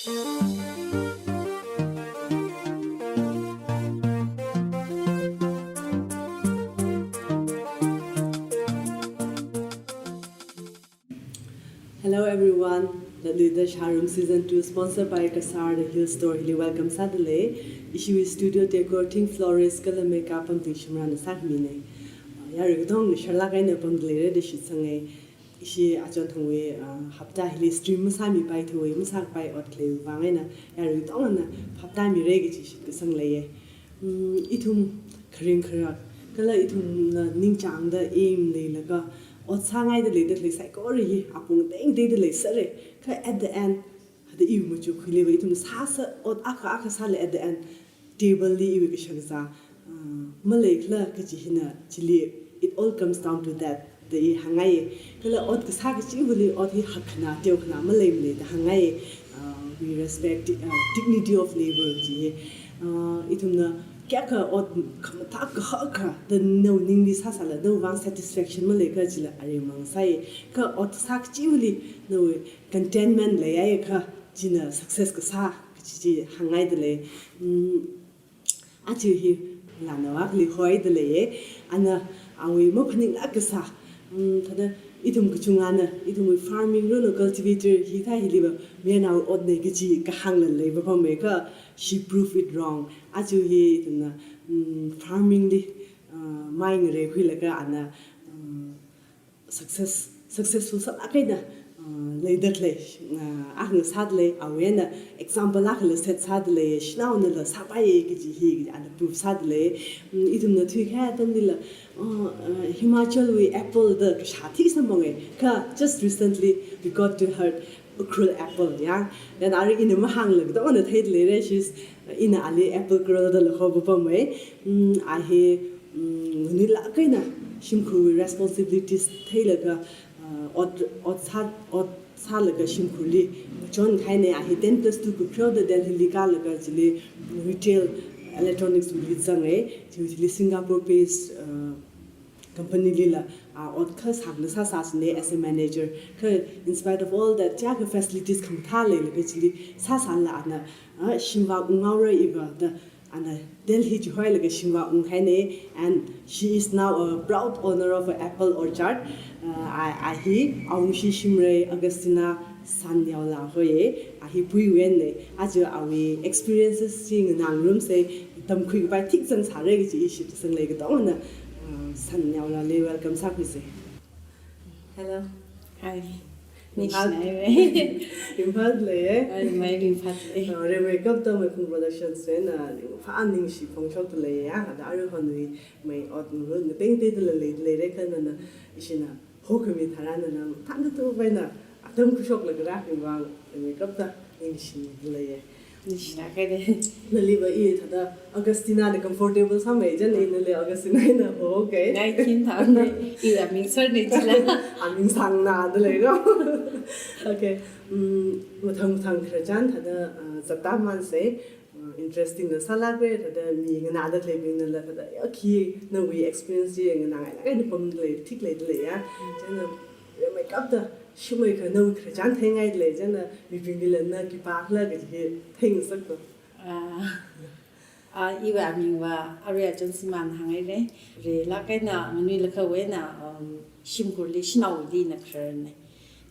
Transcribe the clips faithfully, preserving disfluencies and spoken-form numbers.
Hello everyone. Latluida Shārum Season two, sponsored by Kasar The Hill Store, hili welcome sādalei. Ishiwui studio decor, thing florist kala makeup pamting Shimrana sākhamina. Yarui katongna sharlāk eina pamda leira da shitsanga. Ishi achon thangwui, ah, hapta hili stream masāmipaithuwui, masākapai ot khaleiwui vang eina yarui katongana phap tāmira kaji shitkasang leiya. Mm, ithum kharing kharak kala ithumna ningchāngda aim leilaga ot sāngaida leida khalei saikora hi apong tengteida leisāra. Kha at the end, hada iwui machukhuiliva ithum sāsa ot akha akha sāla at the end table li iwui kashakazā, ah, maleikhala kaji hina chili, it all comes down to that da i hāngngaiya. Kala ot kasā kachivali ot hi hakkhana, teokhana maleimana da hāngngaiya. Ah, we respect di-, ah, dignity of labor ji hi. Ah, ithumna kayākha ot khamathā kahaka da nawui ningli sāsāla nawui vang satisfaction maleikhala chila aremang sāya. Kha ot sā kachivali nawui contentment leiakha china success kasā kaji chi hāngngaidalei. Mm, aja hi Lanao akhali hoidalei. Ana awui maphaninglāk kasā. Mm, thāda ithum kachungana, ithumwui farming, rural cultivator hithā hiliva mayarnaowui otna kaji kahāngla leipapamma kha she proved it wrong. Aja hi ithumna, mm, farming li, ah, mai ngareikhuilaga ana, mm, success, successful sālāk eina, ah, leida khalei, ah, akha ngasādalei, awui eina example akhala set sādalei, shanaonala sāpaiya kaji hi ana prove sādalei. Mm, ithumna thuikahai atamlila, ah, ah, Himachalwui apple da kashā thik samphanga. Kha just recently we got to heard Ukhrul apple, ya. Then arui ina mahāngla katongana theida leira, she's, ina ali apple girl dala hopapamma. Mm, a hi, mm, nganuilāk eina shimkhurwui responsibilities theilaga, ah, ot, ot sā, ot sālaga shimkhurli chonkahaina. A hi ten plus two kakhareoda Delhi li kālaga chili retail electronics wui li zanga. Chi chili Singapore based, ah, company lila, ah, ot kha sākla sāsāsina as a manager. Kha in spite of all that, chiyākha facilities khamathā leilaga chili sāsāla ana, ah, shimvā unghaora iva da ana Delhi chihoilaga shimvā unghaina, and she is now a proud owner of a apple orchard. Ah, a, a hi awungshi Shimray Augustina Sanyaola hoiya. A hi puiwui einana. Aja awui experiences chi nganāngarumsa, tamkhuikapai thikzang sāra kaji ishi shitsang lei katongana, ah, Sanyaolali welcome sākhuisa. Hello. Hi. Imphal. Nishinaive. Imphal leiya. Ai, mai Imphal lei. Ah, Remei Kapta Maiphung Productions wui eina ringphā ningshi phongshokda leiya. Thāda aruihonwui mai ot ngarut ngatengteidala leida leira kha nana ishina hokhami tharan nana thānda tupaina atam khuishoklaga rākhavai vang Remei Kapta ningshida leiya. Nishinakhaire. Naliva i thāda Augustina na comfortable sāmei chān, inala Augustina eina hoke. Ngai khin thāne, iwui aming sārne chila. Aming sāngnada leira. Okay. Mm, mathang mathang khararchan thāda, ah, zatda mamansa, ah, interesting na sālākra, thāda mi nganāda khaleibingnala thāda, ya, khi nawui experience chi nganāngailāk eina pamda lei, thik leida leiya. Chieina, Remei Kapta shimei kha nawui khararchan theingaida lei, chieina mibingnala na khipākhala kaji theingasaklu. Ah, ah, iwui amingva Aruiachon Siman hānghaira. Rilāk eina nganuilakha eina, um, shimkhurli shanaowuili ina khararna.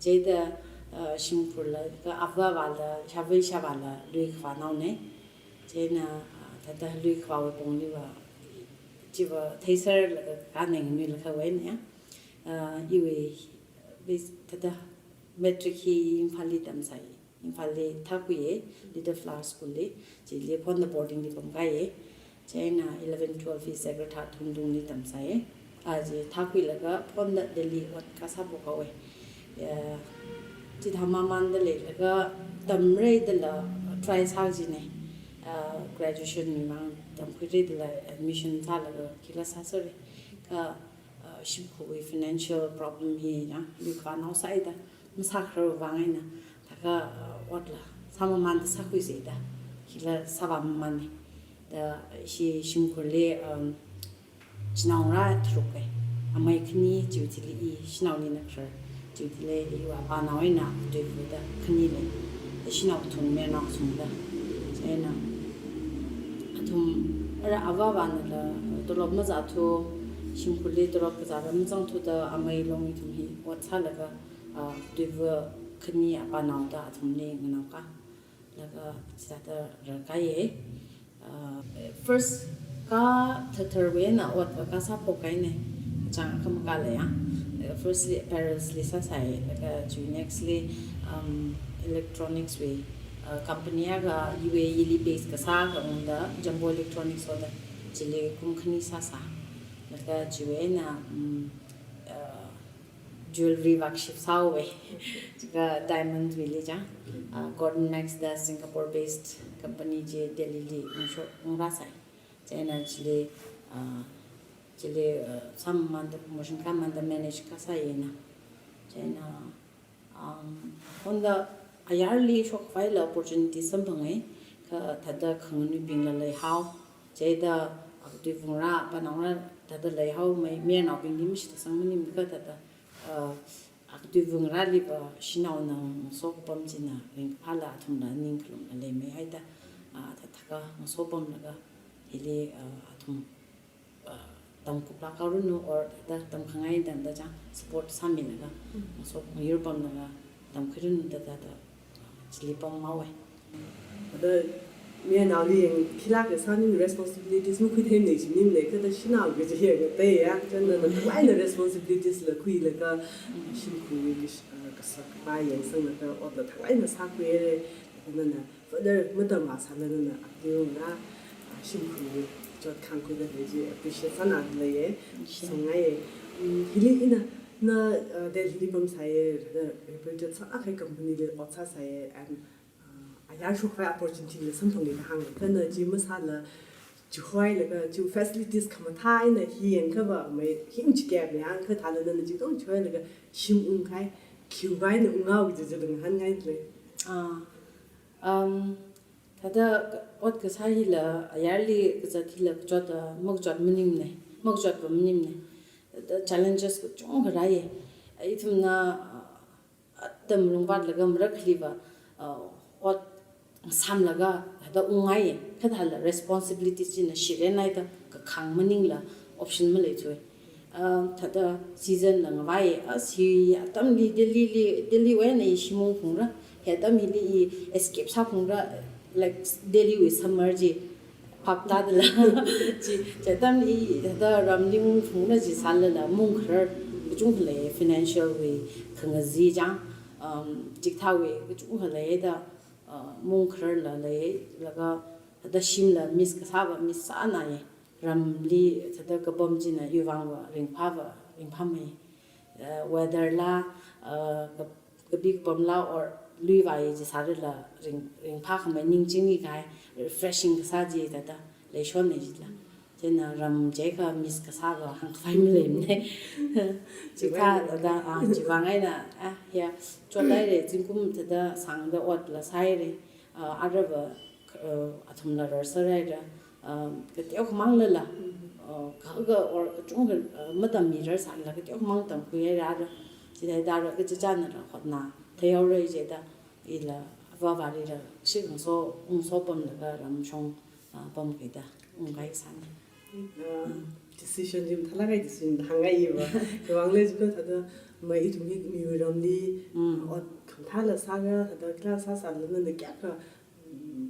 Chieina, uh, shimkhurla, ka avāvāla, shavai shavāla, lui khavānaona. Chieina, uh, thāda lui khavāwui pongliva, chiva theisālaga kāna nganuilakha eina ya. Uh, iwui, bis, thāda matric hi Imphalli tamsai. Imphalli thākhuiya, Little Flower School li, chili phonda boarding li pamkāya. Chieina eleven twelve hi Sacred Heart Thungtungli tamsāya. Aja thākhuilaga phonda Delhi ot kasā phokhaowa. Ya, chithā mamanda leilaga tamreidala try sā kajina. Ah, graduation wui vang tamkhuireidala admission sālaga khila sāsāra. Kha, ah, shimkhurwui financial problem hi ya, lui khavānao sāida masākharar vang eina, thākha, uh, otla sāmamanda sākhuisa da, khila sāvāmamana. Da shi shimkhurli, um, chinaongarā tharuk lei. Amei khani, chiwui thili i shanaoli ina kharar, chiwui thili iwui apānao eina tuifu da khani lei. Shanao kathum, mayarnao kathum da. Chieina athum, ara avāvānala tolop mazāthu, shimkhurli tolop kazāla mazangthuda amei long ithum hi ot sālaga, ah, tuiva khani apanao da athumli nganaoka. Laga chithāda rarkāya. Ah, first ka thatharwui eina ot kasā phokkahaina. Chang khamakā leiya. Laga firstly apparels li sāsai, laga chiwui nextly, um, electronics wui, uh, company akha U A E li base kasā akha ungda Jumbo Electronics hoda chili kum khani sāsā. Laga chiwui eina, um, uh, jewellery workshop sāhaowa. Chika diamond wuili chang, uh, Golden Max da Singapore based company chi Delhi li ungshok ungrāsai. Chieina chili, uh, chili, uh, sāmamānda, promotion kāmamānda manage kasā eina. Chieina, um, honda ayarli shokkhavaila opportunity samphangai, kha thāda khanganuibingla leihao. Chieina, ah, tuivungra, panaongra, thāda leihaomei, mayarnaobingli mashitsang maning kha thāda, uh, ah, tuivungrali va shanaona ngasopam china ringkaphāla athumla ningkhalumla leimeihaida, ah, thāthaka ngasopamlaga hili, ah, athum, ah, tamkuplāk haoranu or thāda tamkhangai tangda chang support sāmilaga, mm, ngasop ngayurpamlaga tamkhuiranu da thāda, ah, chili pamhaowa. Thāda mayarnaoli yang khilāk kasā ning responsibilities makhuithei nei chi ning lei, kha thāda shanao kaji hi yang tei ya, chieina thāda thālaina responsibilities la khuilaga, shimkhurwui, ah, kasak khavai yangsanglaga otla thālaina sākhuihaira, nana further matamvāsāla nana aktiong na, ah, shimkhurwui chotkhang khuida lei chi appreciate sāna leiya, songaiya. Mm, hili ina, na, ah, Delhi li pamsāya, thāda reputed sālāk kahai company li ot sāsāya, and, uh, ayar shokkhavai opportunity la samphangki da hānga. Kha na chi masāla, chihoilaga, chi facilities khamathā eina hi yangkhava, mei him chi gap yang kha thāla nana chitong chihoilaga, shim ungkahai, khiwui eina unghaoki kaji chi ngahānngai lei. Ah, um, thāda ot kasā hila, ayarli kazat hila kachot, ah, makachot maningmana, makachotva maningmana. Thāda challenges kachungkha rāya. Ithumna, ah, atam lungvātlaga marakhaliva, uh, ot samlaga thāda ungngaiya, kha thāla responsibility china shiren haida kakhang maningla option maleithuwa. Uh, thāda season la ngavai, ah, hi atamli Delhi li, Delhi wui eina i shim ungphungra, hi atam hili i escape sāphungra, like, Delhi wui summer chi phap tādala. Chi, chi atamli thāda ramli ungphungra chi sālala mung kharar kachungkha lei, financial wui khangazin chang, um, chikathāwui kachungkha leida, uh, mung khararla leilaga thāda shimla miss kasāva miss sānaya. Ramli thāda kapam china iwui vangva ringphāva, ringphāmei. Uh, weather la, uh, ka-, kapi kapamla or luivai chi sārala ring, ringphākhamei ningchingkahai, refreshing kasā chi thāda leishonna chila. Chieina ram chiakha miss kasāva hāngkhavai maleimana. Chikathā thāda, ah, chiwui vang eina, ah, ya, chothaira, zingkum thāda sāngda otla sāhaira, ah, arava, uh, athumla rarserhaira, uh, kateokhamang lala, uh, kha, kha or kachungkha, uh, matammirar sālala kateokhamang tamkhuihaira, chithāda ara kachichānala hotna theihaora jida, ila avāvālila shikhangaso, ungso pamlaga ramshong, ah, pamkida ungkahai sāna. Ah, decision chi mathālāk kahai decision hāngngai iva. Khiwuivang khala jiakha thāda mei ithum hi miwui ramli, mm, ot khamathāla sāra, thāda khila sāsālala nana kayākha, mm,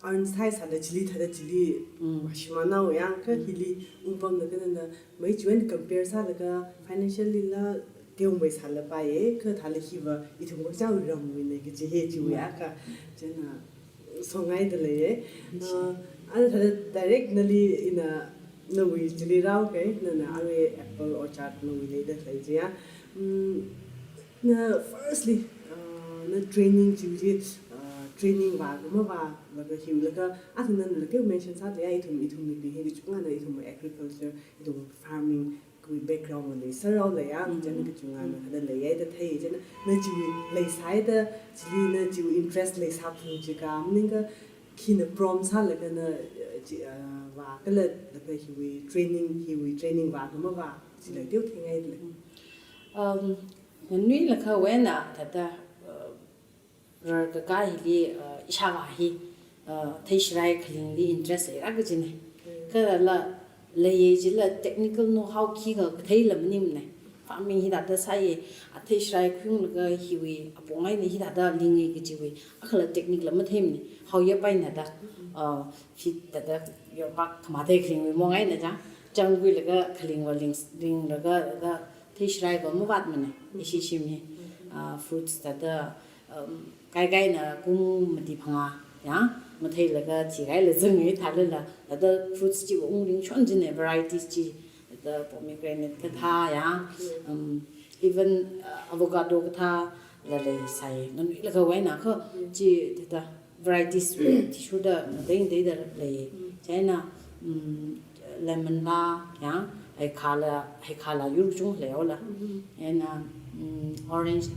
earn sāhaisāla chili thāda chili, mm, vāshimānhaowa yang kha, mm, hili ungpamlaga nana mei chiwui eina compare sālaga financially la teomeisāla paiya, kha thāla hiva ithum kachāwui ramwuina kaji hi chiwui, mm, akha. Chieina songaida leiya. Shi. Uh, ana thāda direct nali ina nawui chili rāhaoki, nana, mm, arui apple orchard nawui leida lei jiya. Mm, na firstly, uh, na training chi chi, uh, training vākha mavālaga hiwuilaga, athumna nala kayākha mention sāda leiya, ithum, ithum mibing hi kachungkhana ithum agriculture, ithum farming, kawui background la leiserhaowa ya, mm, chieina kachungkhana, mm, thāda leiya da thei, chieina na chiwui leisāhaida, chili na chiwui interest leisāphung jiakha, maningakha khina prompt sālaga na, eh, chi, ah, vākhala, laga hiwui training, hiwui training vākha mavā, chila teotheingailei. Mm. Um, nganuilakha wui eina thāda, uh, rarkaka hili, uh, ishāvā hi, uh, athei sharai khalingli interest leira kajina. Kala leiya jila technical know-how khikha katheila maningmana. Farming hithāda sāya, athei sharai khuiunglaga hiwui apong eina hithāda linga kajiwui akhala technique la matheimana. Haoyapai nada, uh, hithāda yorpak khamathei khalingwui mong eina chang, changkhuilaga khalingva ling, linglaga thada athei sharai va mavātmana, ishi shim hi. Ah, fruits thada, um, kaikaina kum mati phangā, ya, matheilaga thikaila zanga thālala, thada fruits chiva ungringshon jina, varieties chi, thada pomegranate kathā, ya, um, even, uh, avocado kathā la leisai, nganuilakha wui eina kha, chi thada varieties wui athishurda matengteida lei. Chieina, mm, lemon la, ya, heikhala, heikhala yur kachung leihaola. Eina, mm, orange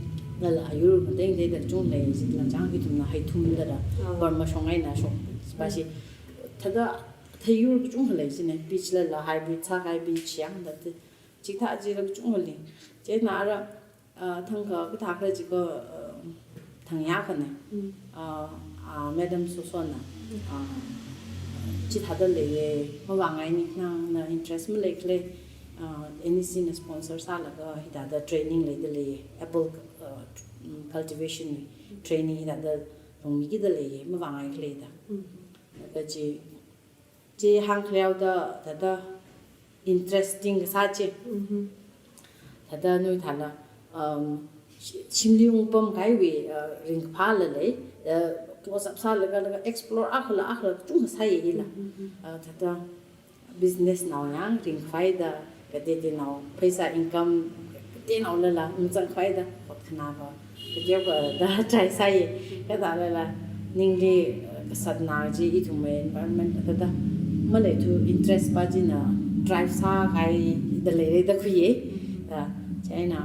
lala yur matengteida kachung lei, jila chang ithumna heithum dala, Burma shong eina shok, spashi. Thada, thei yur kachung lei jina, peach lala hybrid sākahai peach yang da te, chikathā jila kachung lei. Chieina ara, ah, thangkha kathā khala jikha, ah, thang ya khana. Ah, ah, Madam Sosona, ah, chithāda leiya, mavāngai ni nangna interest maleikhala, ah, N E C na sponsor sālaga hithāda training leida lei, apple, ah, mm, cultivation training hithāda lungmikida leiya, mavāngai khala da. Kaji, chi hāngkhaleoda, thada interesting kasā chi. Thada nui thāla, um, shi-, shimli ungpamkahaiwui, uh, ringkaphā la lei, uh, close up sālaga, laga explore akhala, akhala kachungkha sāya ila. Uh, thada business nao yang ringkhavai da, kateoteonao pheisā income, kateonaolala ungzangkhavai da, hotkhanāva kateokha da try sāya. Kathālala ningli, uh, kasatna chi ithumwui environment thada maleithu interest pa china drive sākahai da leira da khuiya. Da, chieina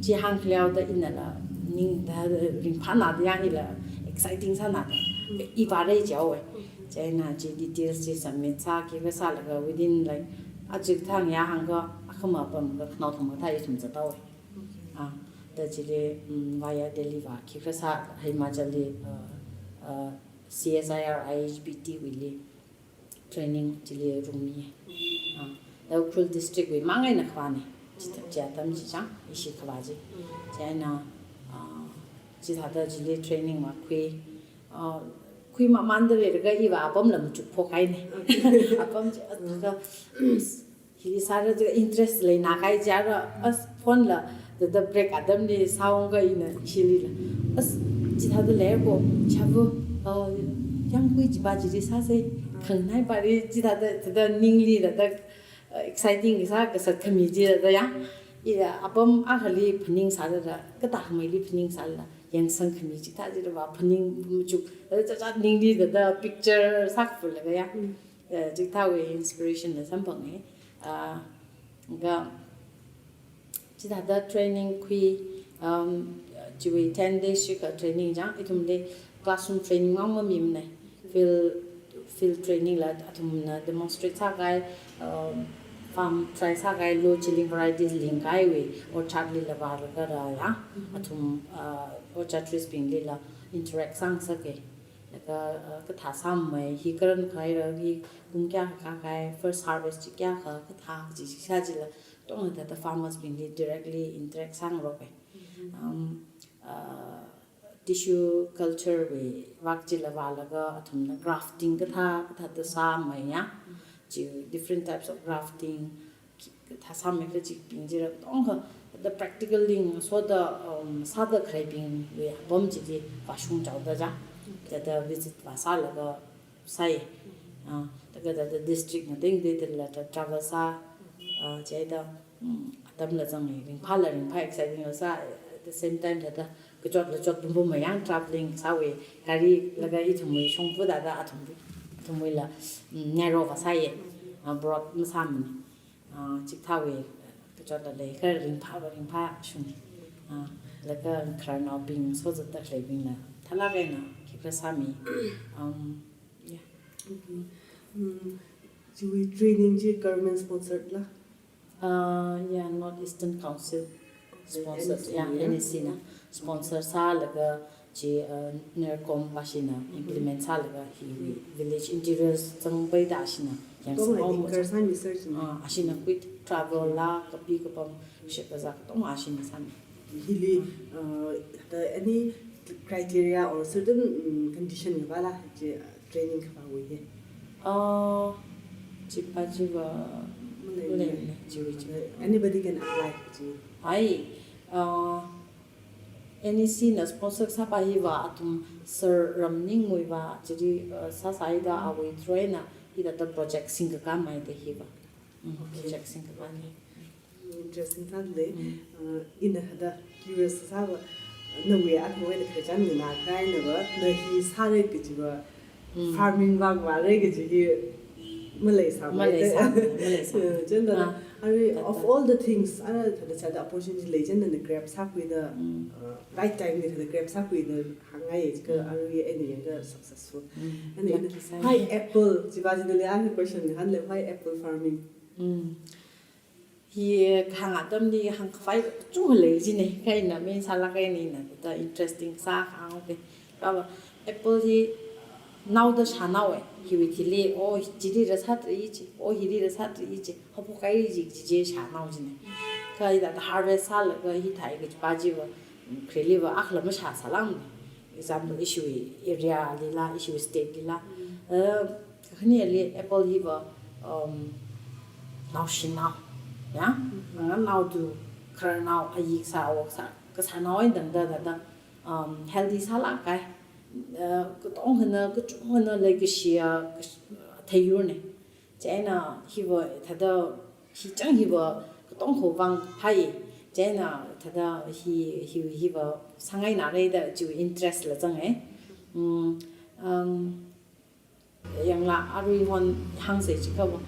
chi hāngkhaleoda inala ning da ringphāna da yang ila exciting sāna da, i vāra jihaowa. Chieina chi details chi submit sā, khikha sālaga within, like, aja thang ya hāngkha akhama apam kakhanao thangkha thā ithum zathaowa. Ah, da chili, mm, via Delhi va khikha sā, Himachal li, uh, uh, C S I R I H B T wuili training chili rungmi. Ah, da Ukhrul district wui mang eina khavāna, chi, chi atam chi chang, ishi khavā chi. Chieina, ah, chithāda chili training va khui, ah, khuimamanda leilaga iva apamla machuk phokhaina. Apam chi, ah, thākha, hi sāra jiakha interest leina kahai jiakha, as phone la, thada break atamli sāungkha ina ishilila, as chithāda leiko, chāva, uh, yangkui chiva chili sāsa, khangnai pali chithāda, thada ningli thada, uh, exciting kasā kasat khami chithāda ya. Ila apam akhali phaningsālala, kathā khameili phaningsālala, yangsang khami chithā chila va phaning machuk, thada chāchā ningli thada picture sākapulaga ya. Eh, chikathāwui inspiration la samphanga. Ah, kha chithāda training khui, um, chiwui ten days shikha training chang, ithumli classroom training mang mamimana. Field, field training la athumna demonstrate sākahai, um, farm try sākahai, low chilling varieties lingkahaiwui orchard lila vālaga rāya. Athum, uh, orchardist bingli la interact sāngasaka. Laga, uh, kathā sāmei, hi karan khaira, hi kum kayākha kākahai, first harvest chi kayākha, kathā chi, chi sā chila, tongda thada farmers bingli directly interact sāngaroka. Um, uh, tissue culture wui vak chila vālaga, athumna grafting kathā, kathāda sāmei ya. Chi different types of grafting, khi, kathā sāmei kachibing chila tongkha, thada practical li ngasoda, um, sāda khaleibingwui apam chili vāshung chaoda chang. Thada visit vāsālaga sāya. Ah, thada, thada district ngatengtei thada la thada travel sā, ah, chieina, mm, atamla zanga, ringphāla ringphā, exciting la sā, at the same time thada kachotla chot pumpum mayang travelling sāwui, gari laga ithumwui shongfa thada athum, athumwuila, mm, narrow vāsāya, ah, broad masāmana. Ah, chikathāwui, eh, kachotla lei, kha ringphāva ringphāshuna. Ah, laga khararnaobing, sozatda khaleibingla thālāk eina khikha sāmi. Um, yeah. Okay. Mm, chiwui training chi government sponsored la? Ah, yeah, North Eastern Council sponsored, N E C, yeah, yeah. N E C na sponsor sālaga, chi, uh, NERCOM vāshina implement sālaga hiwui village interiors zangpaida ashina yangsa Tong haowa. Anchor sāmi search ni. Ah, ashina quick travel la kapi kapam shit kazā katonga ashina sāmi. Hili, uh, the any criteria or certain, um, condition khavāla chi, uh, training khavāwui hi? Uh, chipa chiva Malei, malei, malei. Chiva chiva. Anybody can apply chi. Ai, uh, NEC na sponsor sāpa hiva athum Sir Ramningwui va chili, uh, sāsāida awui through eina hithāda project singkakā maida hiva. Mm, okay. Project singkakā ni. Interesting sāda lei. Mm. Uh, ina hada curious sāva, nawui athumwui eina khararchan nganākahaina va, na hi sāra kajiva, Mm. farming vang vāra kaji hi maleisāmei. Maleisāmei, maleisāmei. Uh, chieina, Ah, arui, that, of that. all the things, ara thāda thāda opportunity lei chieina na grab sākhuida, Mm. uh, right time li thāda grab sākhuida hāngngai, ka Mm. arui eina yangakha successful. Mm. Eina, eina, Lucky sāi. Why apple? Chiva china lei, a question ni hānle, why apple farming? Mm. Hi kahāng atamli hāngkhavai kachungkha lei jine, kha ina main sālāk eina ina thāda interesting sākahāng ke. Kava apple hi naoda shānao e, hiwui thili, oh, chili rāsātra i chi, oh, hili rāsātra i chi, haophok kahai chi, chi chi shānao jine. Kha hithāda harvest sālaga hithāi kajipa chiva, mm, khareli va akhala mashāsālāngmane. Example, ishiwui area lila, ishiwui state lila. Mm. Uh, kakhaneli apple hiva, um, naoshinao. Ya? Mm. Nganao tu khararnao, ayi kasā, awok kasā, kasānao eina tangda thāda, um, healthy sālākkahai. Uh, katonga eina, kachungana leikashiya, kash-, theiyurne. Chieina hiva thāda, hi chang hiva katonga khavang phāi. Chieina thāda hi, hi, hiva sāngainara da chiwui interest la zang e. Mm, um, yangla arui hon hāngsa chiakhava,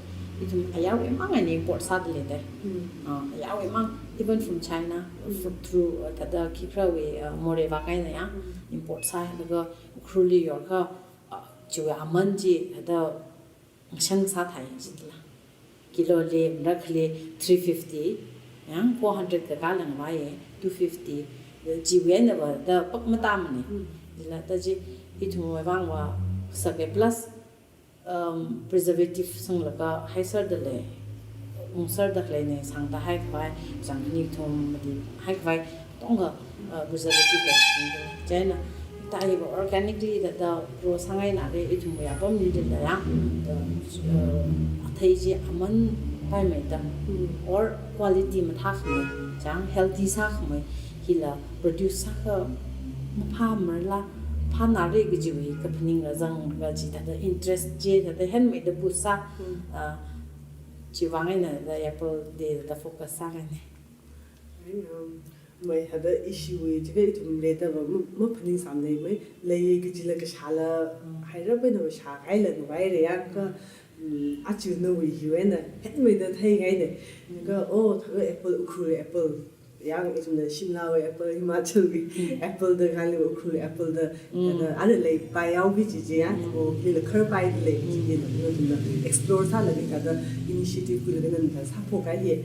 ithum ayarwui mang eina import sāda lei da. Mm. Ah, ayarwui mang, even from China, Mm. from through, uh, thāda khikharawui, uh, Moreh vak eina ya, Mm. import sālaga Ukhrulli yorkha, uh, chiwui aman chi thāda ngashan sāthai jitla. Kilo li, marakhali three fifty, yang four hundred kakā lang vāye, two fifty, chiwui einava da pak matamane. Mm. Jila ta chi, ithumwui vangva sāke plus, um, preservative sanglaga haiserda lei, ungserda khaleine, sangda haikhavai, zangkhani thum madi haikhavai, katonga, uh, preservative la singda lei. Chieina, ta hiva organically thāda grow sāngainara, ithumwui apamli thāda ya, the, uh, athei chi aman paimeida, Mm. or quality mathākhamei, chang healthy sākhamei, hila produce sākha maphāmarala, phānara kajiwui kaphaning la zanglaga chi thāda interest chi thāda henmeida push sā, Mm. uh, chiwui vang eina thāda apple li thāda focus sākahaine. Ai, um, mai hada ishiwui, chiakha ithum leidava ma, maphaningsāmane mai, lei kajila kashāla, Mm. hairap einava shākahaila nuihaira ya kha, Mm. mm, aja nawui hiwui eina henmeida theikahaine. Mm. Kha, oh, thākha apple, Ukhrul apple, yang ithumna Shimlawui apple, Himachalwui Mm. apple da kali Ukhrul apple da, Mm. thāda, ara lei paihaoki chi chi ya, Mm. oh, lila kharpaida lei, Mm. chili na, ithumna explore sālaga thāda initiative khuilaga nana sāphok kahai hi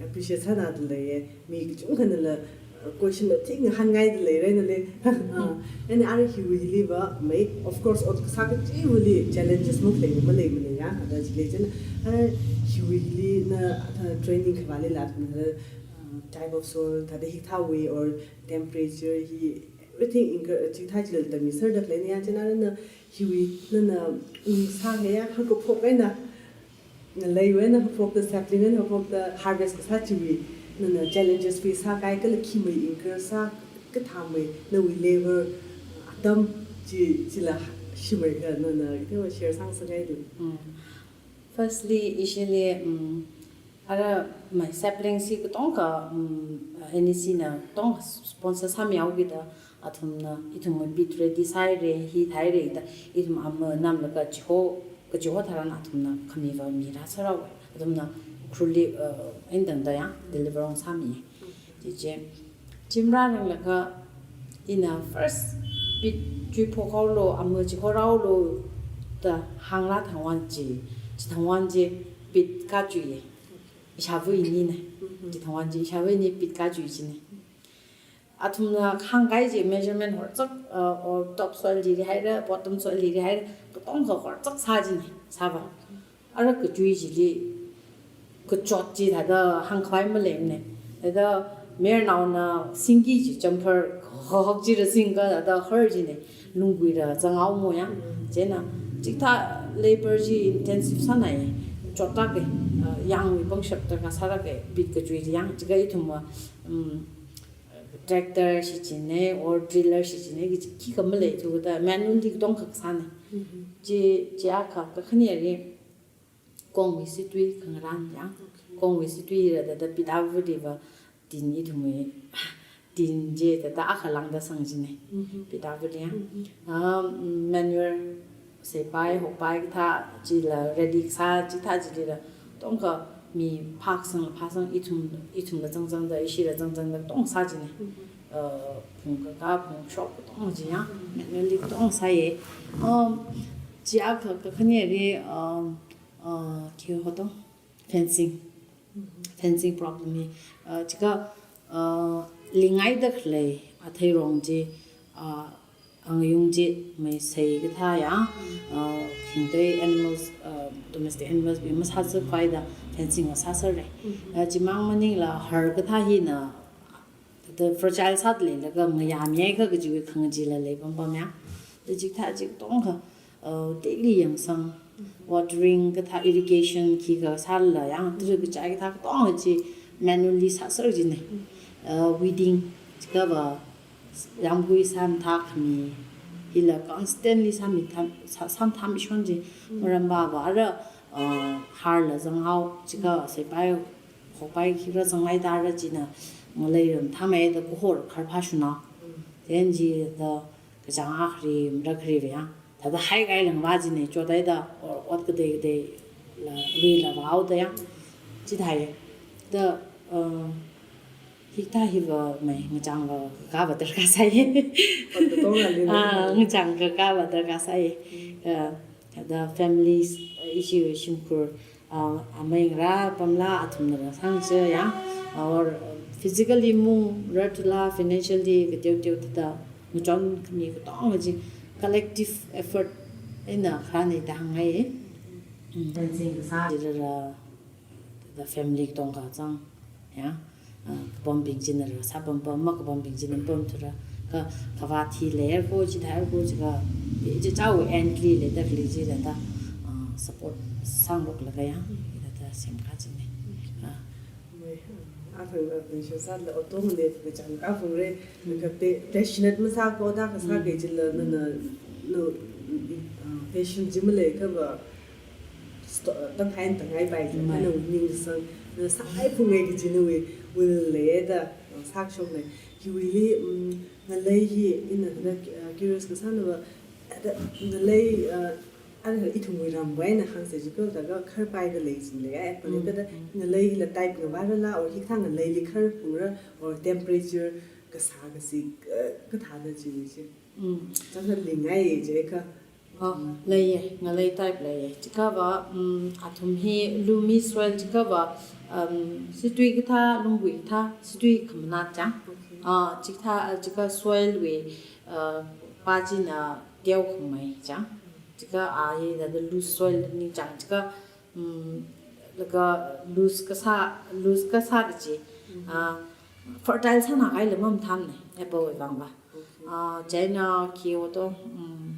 appreciate sānada leiye. Mi kachungkhanala, uh, question la thing hāngngaida leira nale. Ah, Mm. and ara hiwui hiliva mai, of course, ot kasā kachiva̱li challenges makhalei maleimane ya, thāda chili chieina, ara hiwui hili na, thāda training khavālila thāda, uh, type of soil, thāda hikathāwui or temperature hi, everything inka, chikathā chila tamiserda khaleine ya, chieina nana hiwui, nana, um, sāngaiya, haokaphok eina, ngaleiwui eina haophokta, sapling eina haophokta, harvest kasā chiwui, nana challenges face sākahai kala khi mai incur sā, kathāmei, nawui level, atam chi, chila shimei kha, nana, ithumva share sāngasakngaida. Mm. Firstly, ishili, mm, ara mai sapling chi katonga, mm, NEC na katonga sponsor sāmihaokida, athumna, ithumwui pit ready sāhaira, hi thāhaira da, ithum ama namlaga chiho, kachiho tharan athumna khamiva mi rāsārao, athumna Ukhrulli, uh, eina tangda ya, deliver ungsāmi. Chichi, chi marāranglakha, ina first pit chuiphok haolu, ama chiho rāhaolu da hānglā thangwan chi, chithangwan chi pit kachui ye. Ishāva inine. Mhm. Chithangwan chi ishāva ini pit kachui chine. Athumna hāngkahai chi measurement horchak, uh, or top soil li rihaira, bottom soil li rihaira, katonga horchak sā jina, sāva. Ara kachui chili kachot chi thāda hāngkhavai maleimana. Thāda mayarnaona singki chi champhar hok chi rāsingka thāda har jina, lungguira zanghaomo ya. Chieina chikathā labor chi intensive sānai, chotlāka, uh, yangwui pangshap darkar sālāka, bit kachui chi yang, chika ithumva, um, tractor shichinna or driller shichinna kaji khikha maleithu, kathāda manually katonga kasāna. Chi, chi akha, kakhaneli kongwui situi khangarān ya. Kongwui situi rāda thāda pit ava diva tin ithumwui tin chi thāda akha lāngda sang jina. Pit ava di ya. Um, manure, seipai, hokpai kathā chila ready kasā chikathā chilila katonga mi phākasang, phāsang ithum, ithumla zangzangda, ishila zangzangda katonga sā jina. Uh, phung kakā, phung shok katonga chi ya, manually katonga sāya. Um, chi akha, kakhaneli, um, uh, khi hoto, fencing. Fencing problem hi, uh, chika, uh, lingaida khalei atheirong chi, uh, angayung chi, mei sei kathā ya, uh, khingtei animals, uh, domestic animals bing masāzakhuida fencing va sāserra. Uh, chimang maningla har kathā hina, thāda fragile sāda leilaga ngayā mihaikha kajiwui khangachee la lei pampam ya. Thāda chikathā chi katonga, uh, daily yangsang, watering kathā, irrigation khikha sālala ya, thāda kachai kathā katonga chi manually sāser jina. Uh, weeding, chikava yāmgui sāmathā khami hila constantly sāmi tham, sā, sāmathā mishon chi, maramva va ara, uh, harla zanghao, chika seipai, hokpai khikha zanghai thāra china ngalei ramthāmei da kuhor kharpha shuna. Then chida kachāng akhari, mara khari va ya, thāda haikahai langva china, chothaida, or ot katei kateila luila vāhaoda ya. Chithāya. Da, uh, hikathā hiva mei ngachang kakā va darkar sāya. Ot katonga li na. Ah, ngachang kakā va darkar sāya. Uh, thāda families, uh, ishi shimkhur, uh, amei ngarā pamla athumna rāsang chi ya, or physically mungrarthula, financially kateoteo thāda ngachon khami katonga chi collective effort eina kharāna da hāngngai. Mm. Fencing kasā chila rā, thāda family katonga zang ya. Ah, kapambing china rāsā pampam, makapambing china pamthura. Ka, kavāt hi leiko, chithāiko, chika, chichāwui end li leida khalei chila thāda, ah, support sāngaroklaga ya, thāda semkā jina. Ah. Mei, ah, athang, athang shosāla auto mane kachang kaphungre, ka pa-, passionate masāko da kasā, mm, kajila na, na, na, ah, passion chi maleiakhava, sto-, tangkhai tangkhai pai, mei, na ning sang, na sāngai phungai kaji nawui will leida, uh, sāshokna. Hiwuili, um, ngalei hi ina thāda, uh, curious kasānava, thāda ngalei, uh, ara ithumwui ramwui eina hāngsa jikha, thāda kharpaida lei jin leiya, apple, mm, thāda, mm, ngalei hila type ngavārala, or hikathā ngaleili khar phungra, or temperature kasā kasi, uh, kathāda chiwui chi. Mm. Chāngkha lingai jiakha. Ah, leiya, ngalei type leiya. Chikhava, mm, athum hi loamy soil chikhava, um, situi kathā, lunggui kathā, situi khamanat chang. Okay. Ah, chikathā, ah, chikha soil wui, ah, pa china teokhamei chang. Chikha a hi thāda loose soil ningchang. Chikha, mm, laga loose kasā, loose kasā kaji, mm-hmm, ah, fertile sānakahai lam mathāmana, apple wui vangva. Okay. Ah, chieina khi hoto, mm,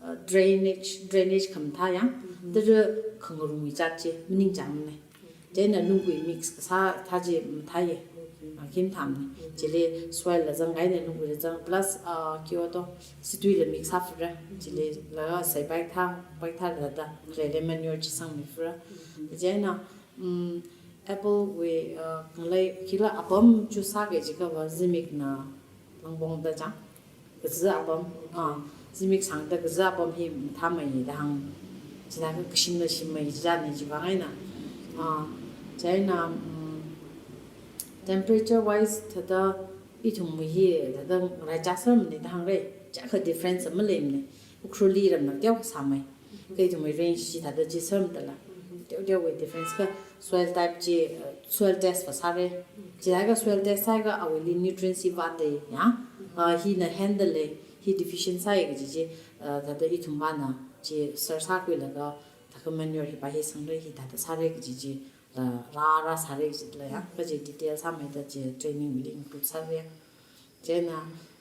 uh, drainage, drainage khamathā ya, mm-hmm, thāda khangarumwui zat chi maningchangmana. Okay. Chieina lunggui mix kasā thā chi mathāya. Okay. Ah, khi mathāmana. Mm-hmm. Chili soil la zangkahaina, lungguila zang, plus, uh, khi hoto, situila mix sāfura. Mm-hmm. Chilila seipai thā, pai thāda thāda, khaleila manure chi sangmifura. Mm-hmm. Chieina, um, apple wui, uh, ngalei, khila apam choose sāki jikhava zimikna langpongda chang. Kaza apam, ah, zimik sangda kaza apam hi mathāmei da hāng. Chithākha kashimla shimmei chida ni chiwui vang eina. Ah, chieina, mm, temperature wise thāda ithumwui hi thāda raichā sermana da hāngra. Chākha difference maleimana. Ukhrulli ramna teokha sāmei. Kha ithumwui range chi thāda chi sermadala. Teoteowui difference kha soil type chi, uh, soil test va sāra. Chithākha soil test sākha awuili nutrients hi vātda, ya. Uh, hina handle lei, hi deficient sāi kaji chi, uh, thāda ithumvana chi search sākhuilaga, thākha manure hipa hi sangra, hithāda sāra kaji chi, la rāra sāra kajila ya. Kaji detail sāmeida chi training wuili include sāra. Chieina,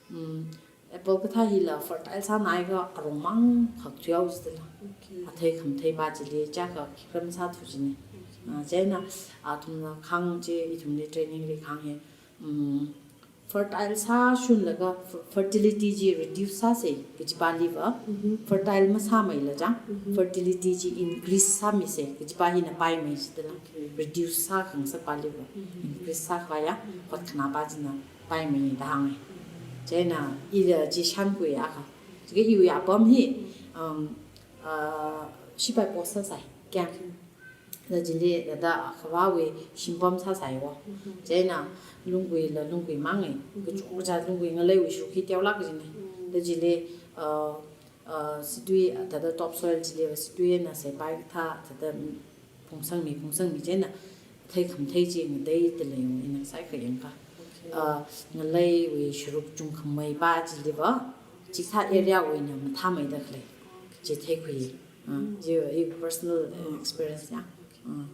um, apple kathā hila fertile sānaiakha arongmang khak thuihaowa jidala. Okay. Athei khamatheipa chili chaka khikram sāthu jina. Okay. Ah, chieina, athumna kahāng chi, ithumli training li kahāng hi, um, fertile sāshunlaga f-, fertility chi reduce sāsa kajipali va. Mhm. Fertile masāmeila chang, mhm, fertility chi increase sāmisa kajipa hina paimei jidala. Okay. Reduce sākhangasakpali va. Mhm. Increase sākhavai ya, mhm, hotkhanāpa china paimei da hānga. Chieina ila chi shānkhuiakha, chika iwui apam hi, um, uh, shipai post sāsai, camp. Da chili, da, da khavāwui shimpam sāsai wo. Mhm. Chieina lungguila lungguimang e. Mhm. Kachungkha lunggui ngaleiwui shuruk hi teolāk jina. Mhm. Da chili, uh, uh, situi, thāda topsoil chili va situi eina seipai kathā, thāda phungsangmi, phungsangmi chieina athei khamathei chi ngateida lei, ina sākha yangakha. Okay. Uh, ngaleiwui shuruk chungkhameipa chili va, chikathā area wui eina mathāmeida khalei. Okay. Chi theikhui. Uh, mm, chi, i personal, uh, experience ya. Okay. Uh.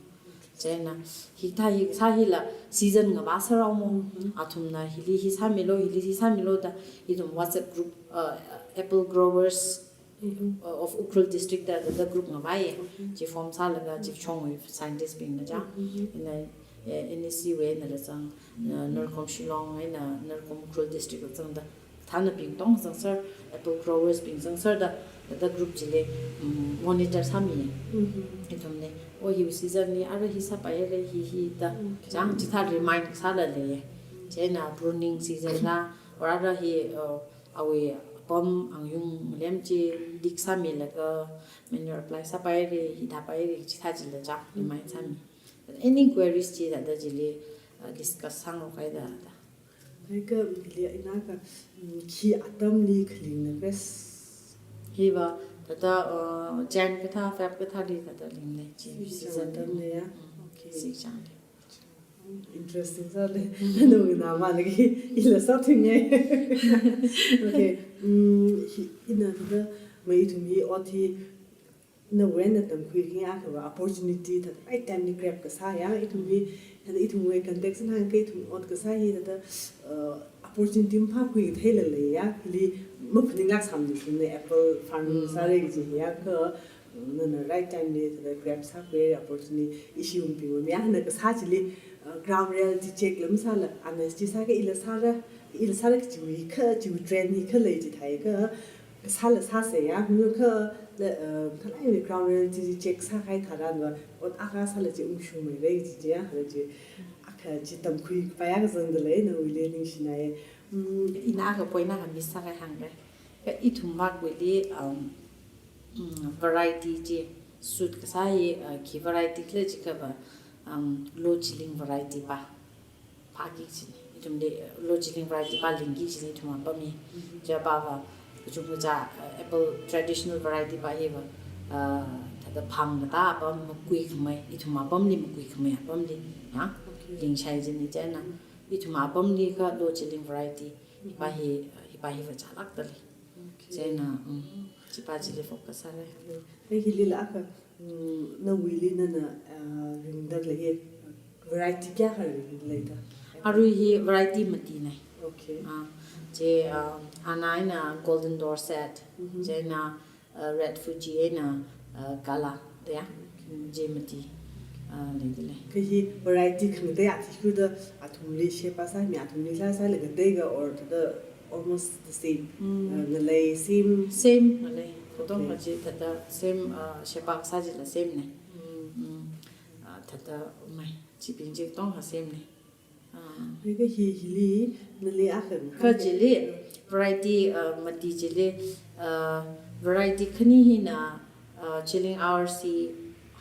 Chieina, hikathā hi kasā hila season ngavā sārao mo. Mhm. Athumna hili hi sāmilu, hili hi sāmilu da, ithum WhatsApp group, uh, Apple Growers, mhm, uh, of Ukhrul District da, da group ngavai. Mhm. Chi form sālaga, chi chongwui scientist bingna chang. Mhm. Ina, eh, N E C wui eina rāzang, na, NERCOM Shillong eina NERCOM Ukhrul District rāzangda, thānabing tong zangser, apple growers bing zangser da, da group chili, mm, monitor sāmi. Mhm. Ithumli, oh, hi season li, ara hi sāpaira, hi, hi da, okay, chang chithā remind sāla lei. Chieina pruning season la, or ara hi, uh, awui apam angyung lem chi, dig sāmilaga, manure apply sāpaira, hithāpaira, chithā chila chang remind sāmi. Any queries chi thāda chili, uh, discuss sāngarokhaida da. Laika, mili ina kha, mm, khi atamli khalingna best. Hi va, thāda, uh, Jan kathā, Feb kathāli thāda linglei chi. Season season atamli ya? Mm. Okay. Season li. Interesting sālei. Nungna malagi ila sāthuingai. Okay. Mm, hi, ina thāda, mai ithum hi ot hi nawui eina tamkhui khani akha va opportunity thāda right time li grab kasā ya, ithumwui, thāda ithumwui context eina hāngkha ithum ot kasā hi thāda, uh, opportunity maphākhui katheila lei ya, hili maphaninglāk sāmana shunna apple farming, mm, sāra kaji hi ya kha, uh, nana right time li thāda grab sākhui opportunity, ishi ungbing wui ya, na kasā chili, uh, ground reality check la masāla, ana chi sākha ila sāra, ila sāra kajiwui kha, chiwui trend hi kha lei chithāakha, kasāla sāsa ya, mi kha, la, uh, khalei ground reality check sākahai tharan va, ot akha sāla chi ungshungmeira chi ya, hala chi, akha chi tamkhui paya kazangda lei, nawuili ningshinai. Mm, ina akha point akha miss sākahai hāngra. Kha ithum makwuili, um, mm, variety chi, suit kasā hi, uh, khi variety khala jiakha va, um, Lochiling variety pa phāki kajina. Ithumli, uh, Lochiling variety pa lingki kajina ithum apam hi. Mhm. Chipa va, kachungkha, uh, apple traditional variety pa hi va, uh, thāda phang katā apam makuikhamei, ithum apamli makuikhamei apamli, ya? Okay. Lingshai kajina chieina. Ithum apamli kha Lochiling variety, hipa hi, hipa hi vāchālākda lei. Okay. Chieina, um, chipa chili focus sāra. Okay. Hili la akha, um, nawuili nana, uh, ringda lei hi, variety kayākha ringda leida? Arui hi variety matina. Okay. Ah, chi, uh, ana eina Golden Dorset, mhm, chieina, uh, Red Fuji eina, uh, Gala da ya. Okay. Chi mati, uh, leida lei. Kha hi variety khangatei athishurda athumli sheba sāmi, athumli sāsālaga teiga or thāda almost the same. Mm. Uh, ngalei same. Same ngalei. Katonga, okay, chi thāda same, uh, sheba kasā chila same na. Mm. Mm. Uh, thāda mai, chibing chi katonga same na. Ah. Laika hi, hili, nali akha. Kha chili, variety, uh, mati chili, uh, variety khani hina, uh, chilling hours hi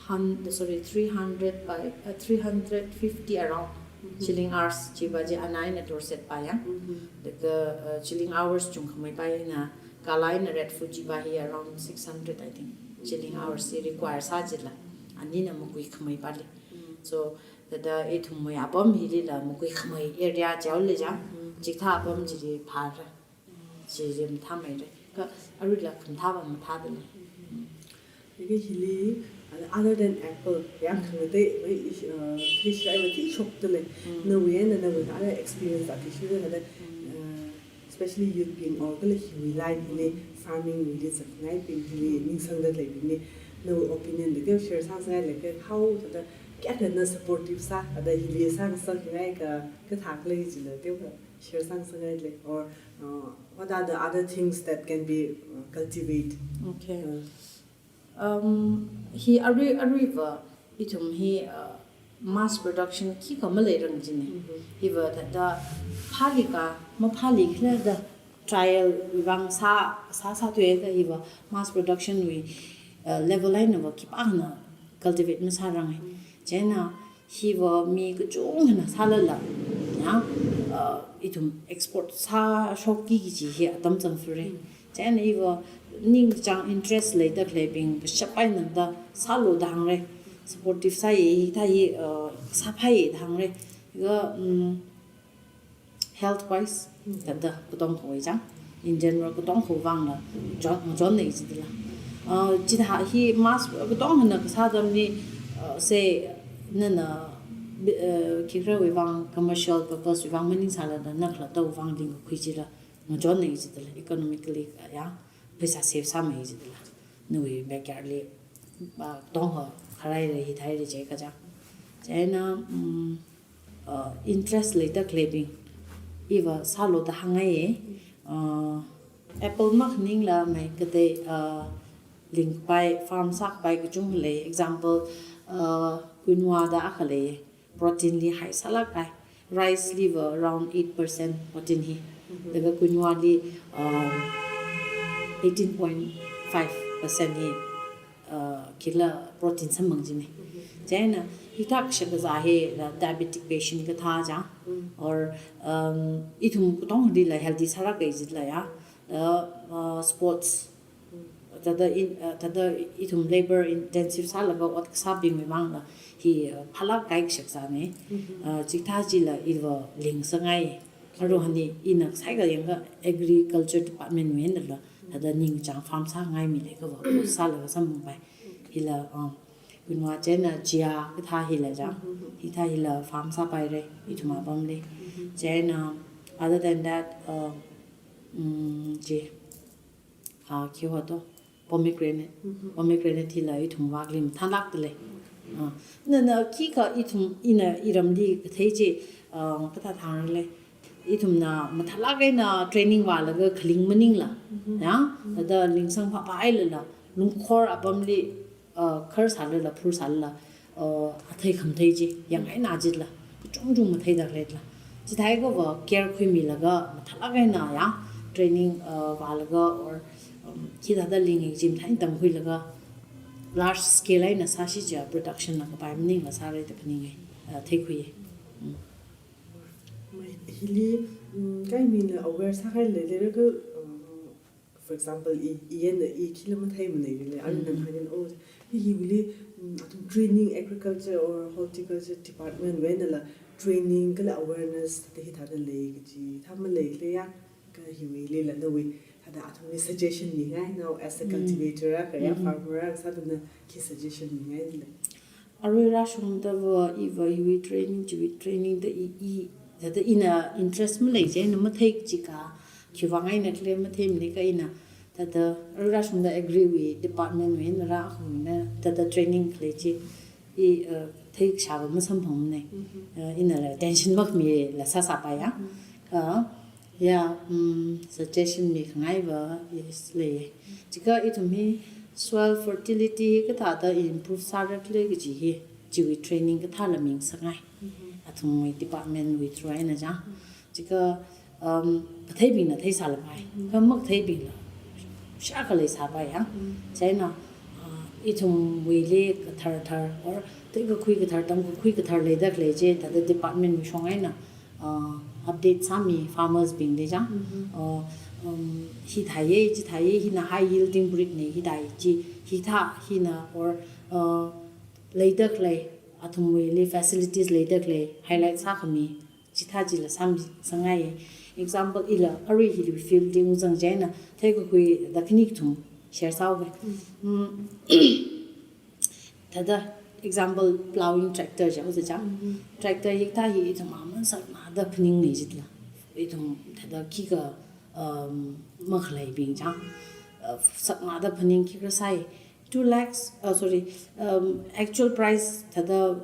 hun-, sorry, three hundred by, uh, three hundred fifty around. Mhm. Chilling hours chipa chi ana eina Dorset pa ya. Mhm. Laga, uh, chilling hours chungkhamei pa hina, Gala eina Red Fuji pa hi around six hundred, I think. Chilling hours hi require sā chila. anina makui khamei pali. So thāda ithumwui apam hilila makui khamei area chao lei chang. Chikathā apam chili phāra. Chili mathāmeira. Kha aruila khamathā va mathāda lei. Laga hili, uh, other than apple, ya, khangatei, wei, ish, uh, fish, ai, wei, ti shokda lei. Nawui eina, nawui other experience athishurda, uh, especially youth bing or kala hiwui line hili, farming wuili zatngaibing hili, ningsangda leibingli, nawui opinion da kya share sāsangngai lei, kha how thāda, kayākha na supportive sā, thāda hili sāngasakngai ka, kathā khalei chila, kayākha share sāsangngai lei, or, uh, what are the other things that can be, uh, cultivate? Okay. Uh, Um, hi arui, aruiva ithum hi, uh, mass production khikha maleirang jina. Hiva thāda phāli ka, maphāli khala da trial wui vang sā, sā, sāthuida hiva mass production wui, uh, level einava khipākhana cultivate masāranga. Chieina hiva mi kachungkhana sālala, ya, uh, ithum export sāshokki kaji hi atam zangfare. Chieina iva ningchāng interest leida khaleibing kashap eina da sālu da hāngra. Supportive sāya, hithā hi, uh, sāphāya da hāngra. Kha, um, health wise, thāda katongkhawui chang. In general, katongkha vangla, chon, chonna jidala. Uh, chithā hi mass katongkhana kasā atamli, uh, say, nana, uh, khikharawui vang commercial purpose wui vang maningsāla da na khalattawui vang lingkakhui chila, ngachonna jidala, economically, ya, pheisā save sāmei jidala. Nawui backyard li, uh, katongkha kharāli, hithāli chi kaja. Chieina, um, uh, interest leida khaleibing, iva sālu da hāngngaiya, uh, apple makhaningla mai katei, uh, lingpai, farm sāpai kachung lei. Example, uh, quinoa da akha lei, protein li high sālākkai. Rice liva around eight percent protein hi. Laga quinoa li, um, eighteen point five percent hi, uh, kila protein samphang jina. Chieina, hithā kashak kazā hi, uh, diabetic patient kathā chang, or, um, ithum katonglila healthy sālāka jidala ya, uh, uh, sports, thāda in, uh, thāda ithum labor intensive sālaga ot kasābingwui vangla hi, uh, phālāk kahai kashak kazāna. Uh, chikathā chila iva lingsangngai. Aruihon ina saiga yangakha agriculture department wui einala, thāda ningchāng farm sāngaimi leiakhava, sālaga samphangpai. Hila, um, quinoa chieina chia kathā hila chang. Hithā hila farm sāpaira, ithum apamli. Chieina, other than that, uh, um, chi, ah, khi hoto, pomegranate. Pomegranate hila ithum vākli mathālākda lei. Ah, nana khikha ithum ina iramli kathei chi, ah, kathā thāngra lei. Ithumna mathālāk eina training vālaga khaling maningla. Ya, thāda lingsang phāphā eilala, lungkhor apamli, uh, khar sālala, phur sālala, uh, athei khamathei chi, yangngaina jidala, kachungchung matheida khaleidala. Chithākha va care khuimilaga, mathālāk eina ya, training, uh, vālaga, or, um, hithāda ling kaji mathāda tamkhuilaga, large scale eina sāsi chiakha production la kapai maningla sāra da phaninga, uh, theikhuiya. Mm. Mai hili, mm, kha mina aware sākahai leilei kha, uh, for example, i, i eina i khila matheimanei lei, aruina Mm. hāngin, oh, hi, hiwuili, mm, athum training, agriculture or horticulture department wui einala training kala awareness thāda hithāda lei kaji, thā maleilei ya, kha hiwuilila nawui, thāda athumli suggestion mingai, now as a Mm. cultivator akha ya, Mm-hmm. farmer akha sāda na khi suggestion mingai lei. Arui rāshungda va, iva hiwui training, chiwui training da i, i, thāda ina interest malei chieina mathei kaji kha, khiwui vang eina khala matheimanei kha ina, thāda arui rāshungda agri wui department wui eina rākahai eina, thāda training khalei chi, i, uh, theikashā va masamphangmanei. Mhm. Uh, inala attention makhamila sāsāpai ya. Mhm. Kha, ya, um, suggestion mikhangai va, yes, lei. Chiakha ithum hi soil fertility kathāda improve sāra khala kaji hi, chiwui training kathāla mingasakngai. Mhm. Athumwui department wui through eina chang. Mhm. Chiakha, um, katheibingna theisālapai. Mhm. Kha makatheibingla shākha leisāpai ya. Mhm. Chieina, uh, ithumwuili kathar thar, or theikakhui kathar, tamkakhui kathar leida khalei chi, thāda department wui shong eina, uh, update sāmi farmers bingli chang. Mhm. Uh, um, hi thāya, chi thāya, hina high yielding breed nei, hi thāya, chi, hithā, hina, or, uh, leida khalei, athumwuili facilities leida khalei, highlight sākhami, chithā chila sāmi sāngai. Example ila arui hili field li ungzang chieina, theikakhui thāda khani kathum share sāuke. Mm. Thāda example ploughing tractor jihaosa chang. Mm-hmm. Tractor hikathā hi ithum aman saknada phaningnei jitla. Ithum thāda khikha, um, makhaleibing chang. Uh, saknada phaning khikha sai. Two lakhs, uh, sorry, um, actual price thāda,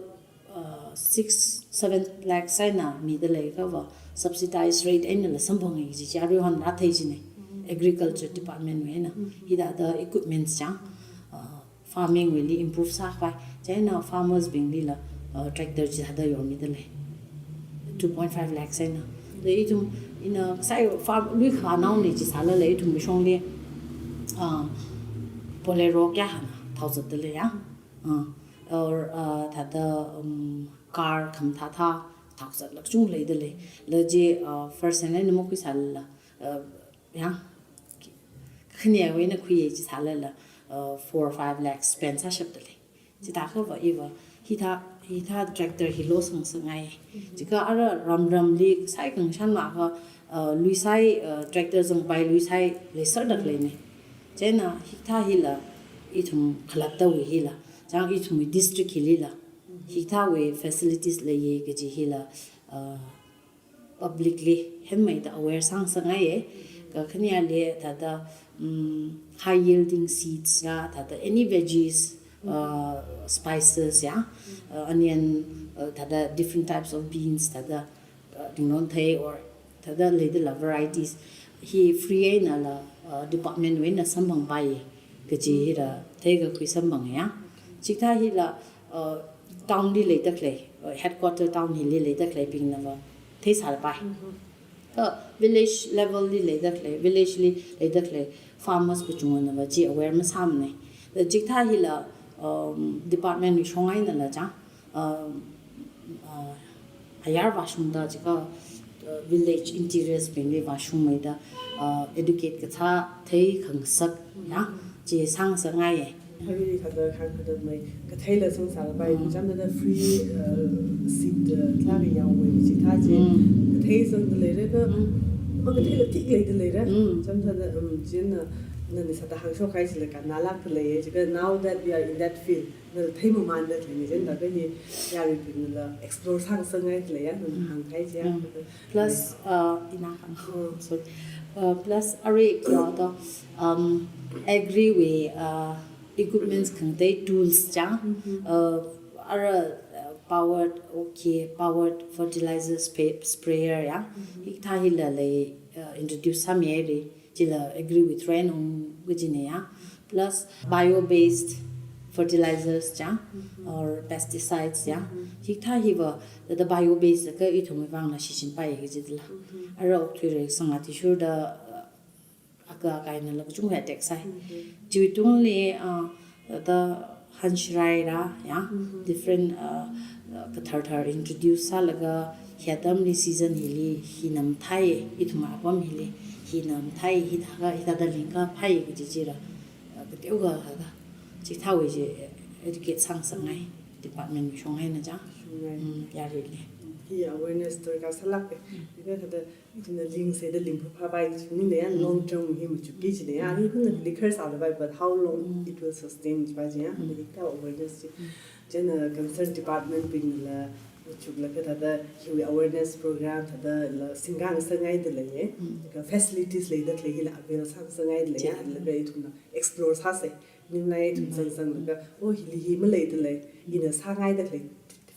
uh, six, seven lakhs eina mida leiakhava subsidized rate einala samphangi kaji chi aruihon rāthei jinei. Mm-hmm. Agriculture Department wui eina. Mm-hmm. Hithāda equipments chang, uh, farming wuili improve sākhavai. Chieina farmers binglila, uh, tractor chithāda yormida lei. Two point five lakhs eina. Da ithum ina sai farm lui khanaonei chi sālala ithum mishongli, uh, Bolero kayākhana thaozatda lei ya. Uh, or, uh, thāda, um, car khamathā thā thaozatla kachung leida lei. La chi, uh, first hand eina makhuisālala, uh, ya, khaniwui eina khuiya chi sālala, uh, four, five lakhs spend sāshapda lei. Chithākhava iva, hithā, hithā tractor hi loss sāngasakngai. Chikha ara ramramli sai khangshan makha, uh, luisai, uh, tractor zangpai luisai leiserda khaleinei. Chieina hikathā hila, ithum khalattawui hila, chang ithumwui district hilila, hikathāwui facilities leiya kaji hila, uh, publicly henmeida aware sāngasakngaiya. Kakhaneli thāda, mm, high yielding seeds ya, thāda any veggies, uh, spices ya, uh, onion, uh, thāda different types of beans, thāda, uh, tinglon thei or thāda leidala varieties hi free einala, uh, department wui eina samphangpai kaji hila theikakhui samphanga ya. Chikathā hila, uh, town li leida khalei, uh, headquarter town hili leida khaleibingnava theisālapai. Mm-hmm. Uh, village level li leida khalei, village li leida khalei farmers kachungkhanava chi aware masāmanei. Da chikathā hila, um, department wui shong einala chang, um, uh, ayar vāshungda chikha, uh, village interiors bingli vāshungmeida, uh, educate kasā theikhangasak ya, chi sāngasakngaiya. Arui thāda khangkhatamei katheila sāngasālapai, Mm. chāmda free, uh, seed, uh, thākha yaowui chithā chi. Mm. Kathei sangda leira kha, Mm. makatheila thik leida leira. Mm. Chāmda, um, chieina, nana sāda hāngshok kahai chila kannalākda leiya, chikha now that we are in that field, nala theimamanda khaleina chieina, thāda hi yaruibingnala explore sāngasakngaida leiya, nana Mm. hāngkahai chiya. Mm. Plus, uh, ina kang. Mm. Sorry. Uh, plus, arui kyo to, um, agri wui, uh, equipments khangatei tools chang, Mm-hmm. uh, ara, uh, powered, okay, powered fertilizer spa-, sprayer ya. Mm-hmm. Hikathā hila lei, uh, introduce sāmihaira. Chila agri wui through eina ung kajinei ya. Plus bio-based fertilizers chang, Mm-hmm. or pesticides ya. Mm-hmm. Hikathā hiva, thāda bio-based kha ithumwui vangla shichinpai kajitla. Mm-hmm. Ara okathui rai sanga tishurda, uh, aka kainala kachungkha attack sai. Mm-hmm. Chiwui tungli, uh, thāda hanshirai ra, ya, Mm-hmm. different, uh, uh, kathar thar introduce sālaga, hi atamli season hili, hina mathāi, ithum apam hili, hina mathāi, hithākha, hithāda lingkaphai kaji chila, uh, kateokha thāda. Chithāwui chi educate sāngasakngai, department wui shong eina chang. Shong eina. Mm, yaruili. Hi awareness darkar sālāke. Mm. Hikathāda ithumna lingseida lingphaphapai chini ya, Mm. long term hi machukki chini ya. Mm. Arui khangna likhar sālapai, but how long Mm. it will sustain chipa chi ya. Mm. Hikathā awareness chi. Mm. Chieina concerned department bingnala machuklaga thāda hiwui awareness program thādala singngasakngaida leiya. Mm. Kha facilities leida khalei hila avail sāngasakngaida leiya. Chi. Laga ithumna explore sāsa. Ningnai ithum Mm. sangsanglaga, oh, hili hi maleida lei, ina sāngaida khalei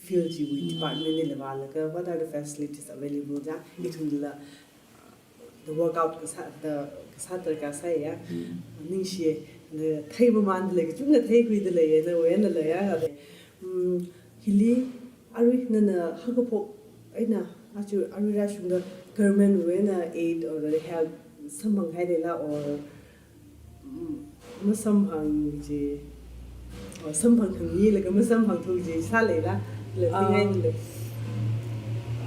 field chiwui Mm. department li vālaga, what are the facilities available da, Mm. ithumla, uh, the workout kasā, the kasā darkar sāya. Mm. Ningshiya, the theimamanda lei, kachungkha theikhuida leiya, nawui einala ya, the, mm, hili, arui nana haokaphok eina, achu arui rāshungda government wui eina aid or help samphanghailala or Mm, masamphang chi, oh, samphang thang ni laga masamphang thang chi sāleila, la Ah. tingai le.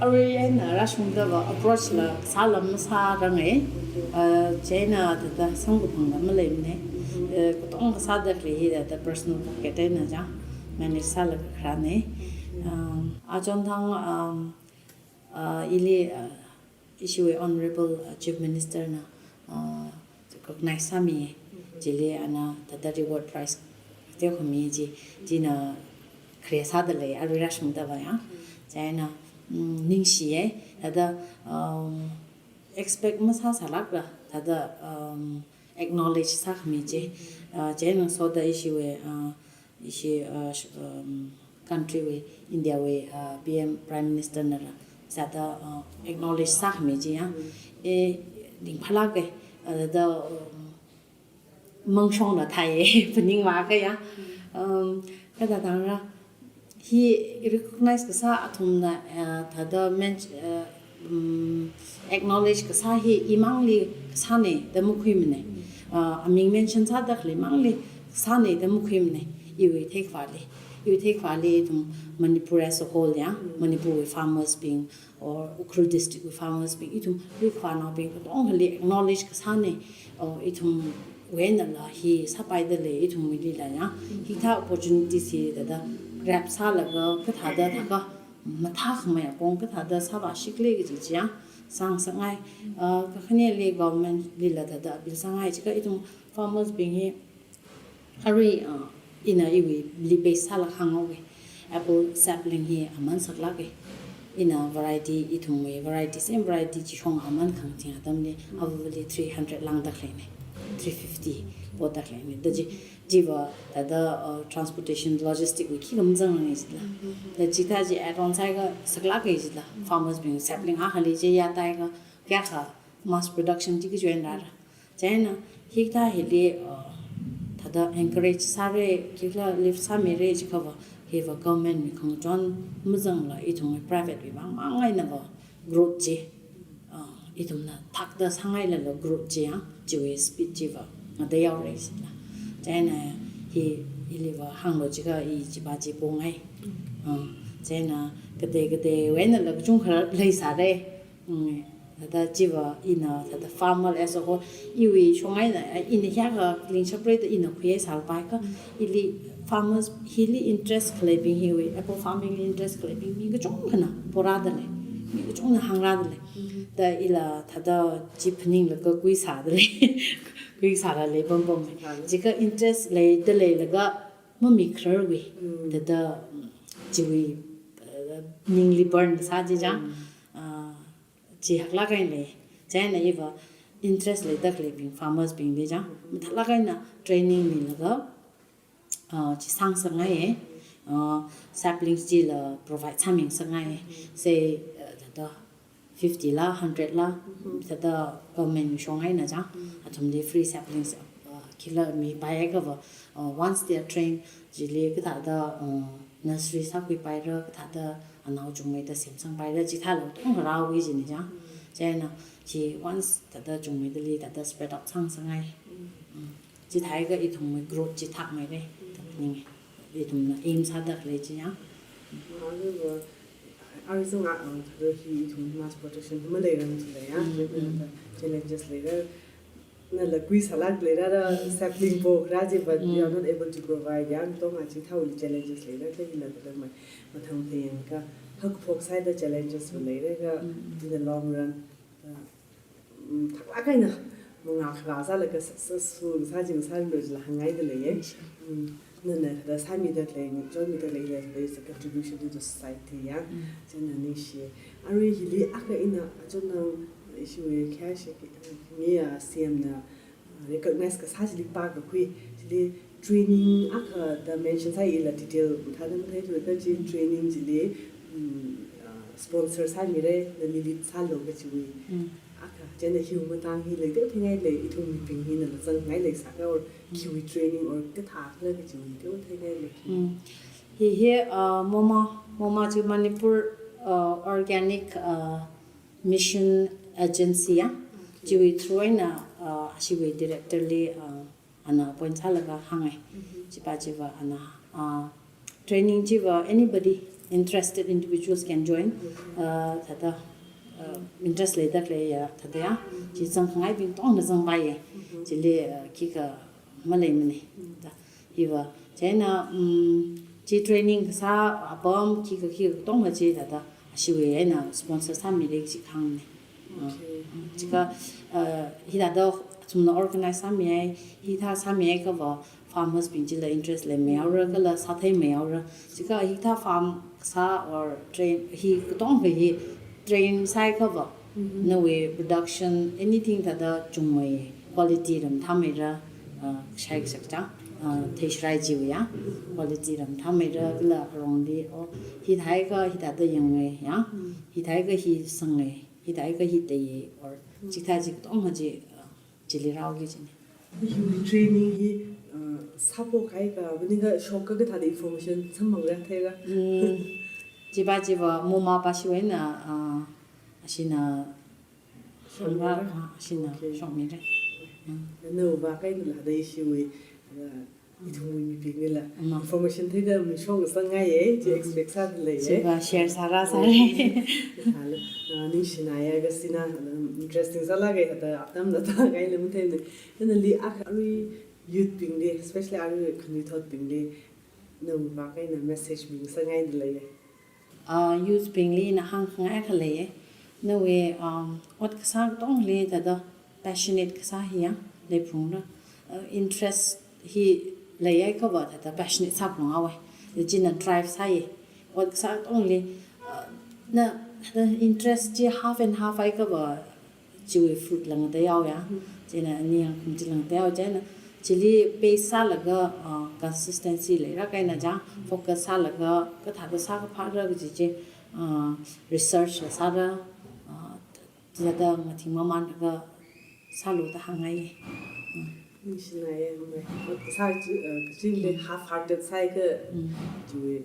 Arui eina rāshungdava approach la sāla masārange. Mhm. Uh, chieina thāda samkaphangla maleimane. Mhm. Uh, katonga sāda khalei hi thāda personal target eina chang. manage sālaga kharāne. Um, achonthang, um, uh, ili, uh, ishiwui Honorable, uh, Chief Minister na, uh, recognize sāmi, chili ana thāda reward prize teokhami chi, china khare sāda lei, arui rāshungda va ya. Chieina, mm, ningshiye, thāda, um, expect masāsālākla, thāda, um, acknowledge sākhami chi. Uh, chieina soda ishiwui, uh, ishi, uh, sh-, um, country wui, India wui, uh, P M, Prime Minister nala sāda, uh, acknowledge sākhami chi ya. E, ringphālāke, uh, thāda, um, mangshongla thāiye, phaningvāka ya. Um, kathāda thangra, hi recognize kasā athumna, uh, thāda men-, uh, um, acknowledge kasā hi imangli kasāne da makhuimane. Uh, aming mention sāda khalei mangli kasāne da makhuimane. Iwui theikhavāli, iwui theikhavāli ithum Manipur as a whole ya, Manipur wui farmers bing, or Ukhrul district wui farmers bing, ithum luikhavānaobing katongali acknowledge kasāne, or ithumwui einala hi sāpaida lei, ithumwuilila ya. Hikathā opportunity chi thāda grab sālaga kathāda thākha mathākhamei apong kathāda sāvāshikle kaji chi ya, sāngasakngai. Uh, kakhaneli government lila thāda appeal sāngai, jiakha ithum farmers bing hi arui, uh, ina iwuili base sālaga hānghaowe. Apple sapling hi aman saklāke. Ina variety, ithumwui variety, same variety chi shong aman khangaching atamli, avavali three hundred lāngda khaleine, three fifty poda khaleine. Da chi, chiva thāda, uh, transportation, logistic wui khikha mazanglāke jila. Da chithā chi add on sāakha saklāke jila. Farmers bing sapling akhali chi yātaiakha, kayākha mass production chi kajoin rāra. Chieina hikathā hili, uh, thāda encourage sāre, khikhala lift sāmire jiakhava, hiva government wui khangachon mazangla ithumwui private wui vang mang einava growth chi, uh, ithumna thakda sāngailala growth chi ya, chiwui speed chiva ngada yaore sila. Chieina hi, iliva hānglo jiakha i chiva chi pongai. Uh, chieina katei kateiwui einala kachungkha leisāre. Mm, thāda chiva ina thāda farmer as a whole, iwui shong eina, eh, ina hiyākha lingshapre da ina khuiya sālapai kha, ili farmers hili interest khaleibing, hiwui apple farming li interest khaleibing mi kachungkhana porāda lei, mi kachungna hāngrāda lei. Da ila thāda chi phaninglaga kuisāda lei, kuisāla lei pampam. Jiakha interest leida leilaga mamikhararwui, thāda, mm, chiwui, uh, ningli burn sā chi chang. Uh, chi haklāk eina lei. Chieina iva interest leida khaleibing farmers bingli chang, mathālāk eina training milaga, uh, chi sāngasakngaiye. Uh, saplings chila provide sāmingasakngaiye. Say, uh, thāda fifty la, hundred la, thāda government shong eina chang, athumli free saplings, uh, khikhala mipaiakhava, uh, once they are trained, chili kathāda, uh, nursery sākhuipaira, kathāda anao chungmeida semsangpaira, chithāla katonga rāhaoki jine chang. Chieina chi once thāda chungmeidali thāda spread out sāngasakngai. Mm. Chithākha ithumwui growth chi thakmeire, da phaninge. Ithumna aim sāda khalei chi ya. Aruiva, aruiva, uh, thāda hi ithum mass production maleirang chila ya, challenges leira. Nala kuisālāk leirara, sapling pokharā chi, but we are not able to provide. Ya, katonga chithāwuili challenges leira, kha hila kala mai mathang theiya kha, haokaphok side da challenges va leira kha, in the long run, uh, mm, thaklāk eina mangā kharā sālaga successful sā chi ngasāra jila hāngngaida leiye. Mm. Nana thāda sāmida khalei, chonmida khalei, there is a contribution to the society, ya. Mm. Chieina ningshi. Arui hili akha ina achonthang ishiwui khayāshi, mi ya C M na, uh, recognize kasā chili pākakhui, chili training akha da mention sāi, ila detail thāda matheithuakha chi training chili, mm, uh, sponsor sāmire, nali lead sālo kachiwui. Mm. Akha, chieina hiwui matang hi leiteotheingaile, ithum mibing hina la zangngaile sākha, or khiwui training or kathākhala kachiwui teotheingaile. Mm. Hi hi, uh, MOMA, MOMA chi Manipur, uh, Organic, uh, Mission Agency ya. Okay. Chiwui through eina, uh, ashiwui director li, uh, ana appoint sālaga hāngai. Mhm. Chiva chiva ana, uh, training chiva anybody interested individuals can join. Mhm. Uh, thāda, uh, interest leida khaleiya thāda ya. Mhm. Chi zangkhangaibing tongna zangpaiye. Mhm. Chili, uh, khikha maleimane. Mhm. Da. Hiva, chieina, um, Chi training kasā apam khikha khikha katonga chi thāda ashiwui eina sponsor sāmira kaji kahāngna. Ah, Okay. ah, chika, ah, hithāda athumna organize sāmihai, hithā sāmihai kava farmers bing chila interest leimeihaora, kala sātheimeihaora. Chika hithā farm kasā or train, hi katonga hi train sāhai kava, nawui production, anything thāda chungmei, quality ram thāmeira, ah, shai kashak chang, ah, theishirai chiwui ya, quality ram thāmeira, kala arongli, oh, hithākha hithāda yangngai ya, hithākha hi sangngai, hithākha hi tei, or chithā chi katonga chi, ah, chili rāuki kajina. Hiwui training hi, uh, sāphokhai ka, maningakha shokkha kathāda information samphangra theira. Mm, chiva chiva moma pashiwui eina, ah, ashina, Shokmira. Ah, ashina Okay. shokmira. Mm. Nawui vāng eina lada ishiwui, uh, ithumwui mibingnila. Mm. Information theida mishong sāngaiya, chi expect sāda leiya. Chiva share sāra sāra. Hala, uh, ningshinaya kasina, um, interesting sālāka, hithāda atam da thāngaila matheimana. Nali akha arui youth bingli, especially arui khanuithotbingli, nawui vāng eina message mi sāngaida leiya. Ah, youth bingli ina hāngkhangai akha leiya. Nawui, um, ot kasā katongli thāda passionate kasā hi ya, leiphungra. Ah, interest hi leihai kava thāda passionate sāphunghaowa. China drive sāya. Ot kasā katongli, ah, na, na interest chi half and half hai kava chiwui fruit la ngateihaowa ya. China ani yangkhum chila ngateihaowa, china chili base sālaga, ah, consistency leira kahaina chang, focus sālaga kathāda sākaphāra kaji chi, ah, research la sāra, ah, thāda ngathing mamanlaga sālu da hāngngai. Ningshinaya, mai. Sā chi, uh, kachili half-hearted sāhai ka, chiwui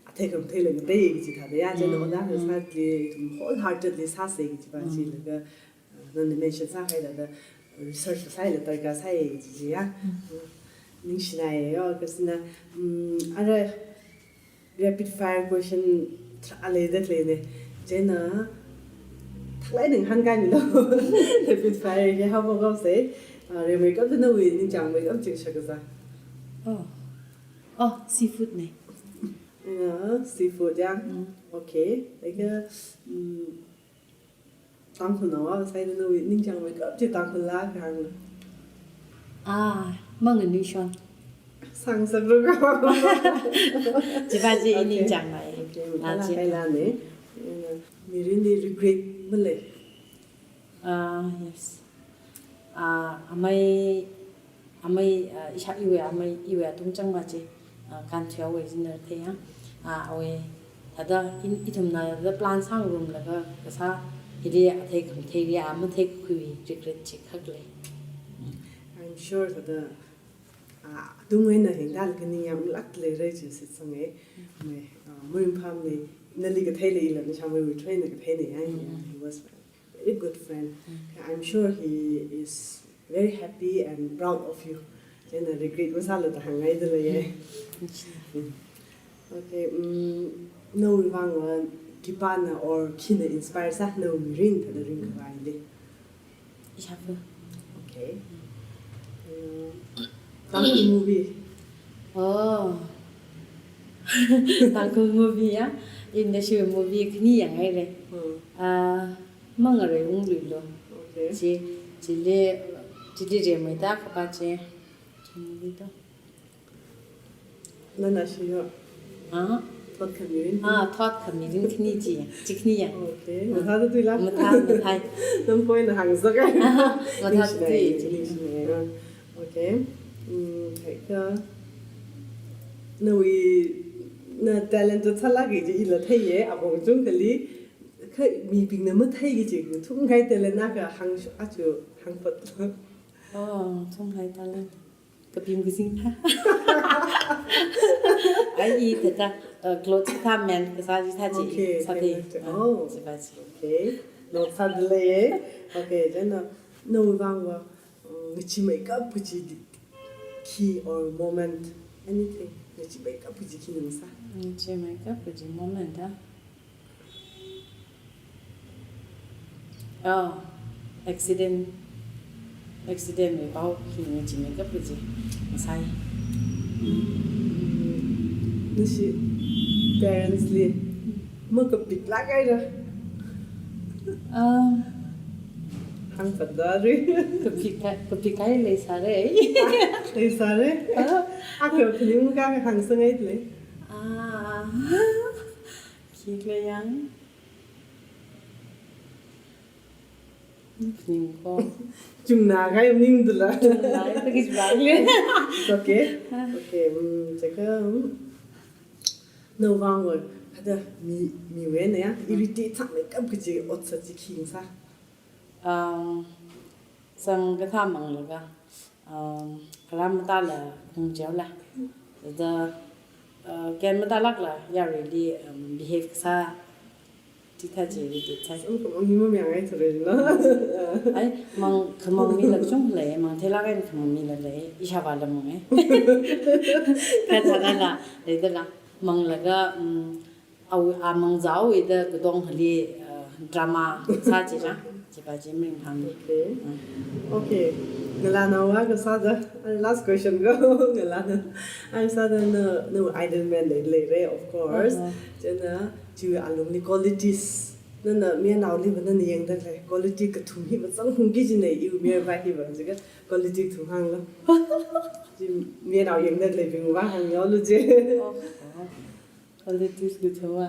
athei khamathei la ngatei kaji thāda ya, china ot akha sāli, ithum wholeheartedly sāsa kajiva chilaga, uh, nana mention sāhaida, research sāhaila darkar sāya kaji ya. Ningshinaya yo, kasina, um, ara rapid fire question tharā leida khaleina. China thanglai ning hāngkaimilu. Rapid fire hi haophok haosa. Ah, rimeikapta nawui ningchāngmeikap chi kashak kasā. Oh. Oh, seafood na. Ah, seafood ya. Okay. Laga, um, Tangkhulnaowui side nawui ningchāngmeikap chi Tangkhulla kahāng. Ah, manganui shon. Sāngasaklu ko. Chiva chi i ningchāngmei. Okay, mala kailana. Mirinli regret malei. Ah, yes. Ah, amei, amei, ah, isha iwui amei, iwui atung changva chi, ah, kānthuihaowa jina theiya. Ah, awui, thāda in, ithumna thāda plan sāngarumlaga kasā hili athei khamatheili a matheikakhui regret chi khak lei. I'm sure thāda, ah, atung eina hingda laka ningyānglāk leira chi shitsanga. Mai, ah, maringphāmana, nali katheila ila nashāmeiwui threina katheina ya, he was very good friend. I'm sure he is very happy and proud of you. China regret masālu da hāngngaida leiya. Okay, um, nawui vāngva khipāna or khina inspire sā nawui mirin thāda ringkhavai li? Ishāva. Okay. Uh, Tangkhul movie. Oh. Tangkhul movie ya. Ina shi movie khani yanghaira. Hmm. Ah, Mangarei Wungluilu. Okay. Chi, chili, chili rimeida kaphā chi. Chi movie to. Nana shiyo. Ah, Thotkhamirin. ah, Thotkhamirin khani chi. Chi khani yang. Okay. Mathāda tuila. Mathā, mathā. Nang point na hāngsak. Mathāda tui. Ningshinaya. Okay. Mm, thākha. Nawui, na talented sālāka chi ila theiya, apong chungkhali. Kha mibingna matheiki chi, ngathumkahai talent akha hāng shu, achu hāngphot. Oh, ngathumkahai talent. Kapim kazing tha. Ai, i thāda, uh, clothes thā men, kasā chithā chi, okay, sāthei. Okay. Oh. Chiva chi. Okay. Note sāda leiya. Okay, then, uh, nawui vāngva, uh, ngacheemeikap kaji khi or moment, anything. Ngacheemeikap kaji khina masā. Ngacheemeikap kaji moment, ah. Oh, accident, accident wui pao hi ngacheemeikap kaji masai. Nashi parents li makapiklāk haira. Ah, hāngphāda ri. Kapik hai, kapik hai leisāra. Leisāra? Ah. Akha phaning ka hāngsāngai le. Ah. Khikhala yang. Phaning ko. Chungnā kahai maningdala. Chungnā, ito ki chibang le. It's okay. Okay, um, cheka, um, nawui vang va, hada mi, miwui eina ya, irritate sāmeikap kaji otsak chi khi ngasā? Um, zangkathā manglaga, um, kharam matāla, khungchaola. Thāda, uh, ken matālākla, yaruili, um, behave kasā, chithā chi irritate sāi. Sum khamang hi mamayāngai thāre na. Ai, mang, khamang mila kachungkha lei, mangtheilāk eina khamang mila lei, ishāvāla mang e. Kathālala, leidala, manglaga, um, awui, a mangzāwui da katong hali, uh, drama sā chi chang, chiva chi maringphāmei. Okay. Mm. Okay. Ngalānaova kasāda, uh, last question ko, ngalānao. Kasāda na, nawui idol man lei, leira, of course. Uh-huh. Chieina, chiwui alungli qualities. Nana mayarnaoli va nana yangda khalei quality kathum hi mazang hungki kajina, iwui mayarva hi va, jiakha quality kathum hānglu. Chi mayarnao yangda khaleibingwui vang hānglu chi. Oh, oh. Qualities kathum va.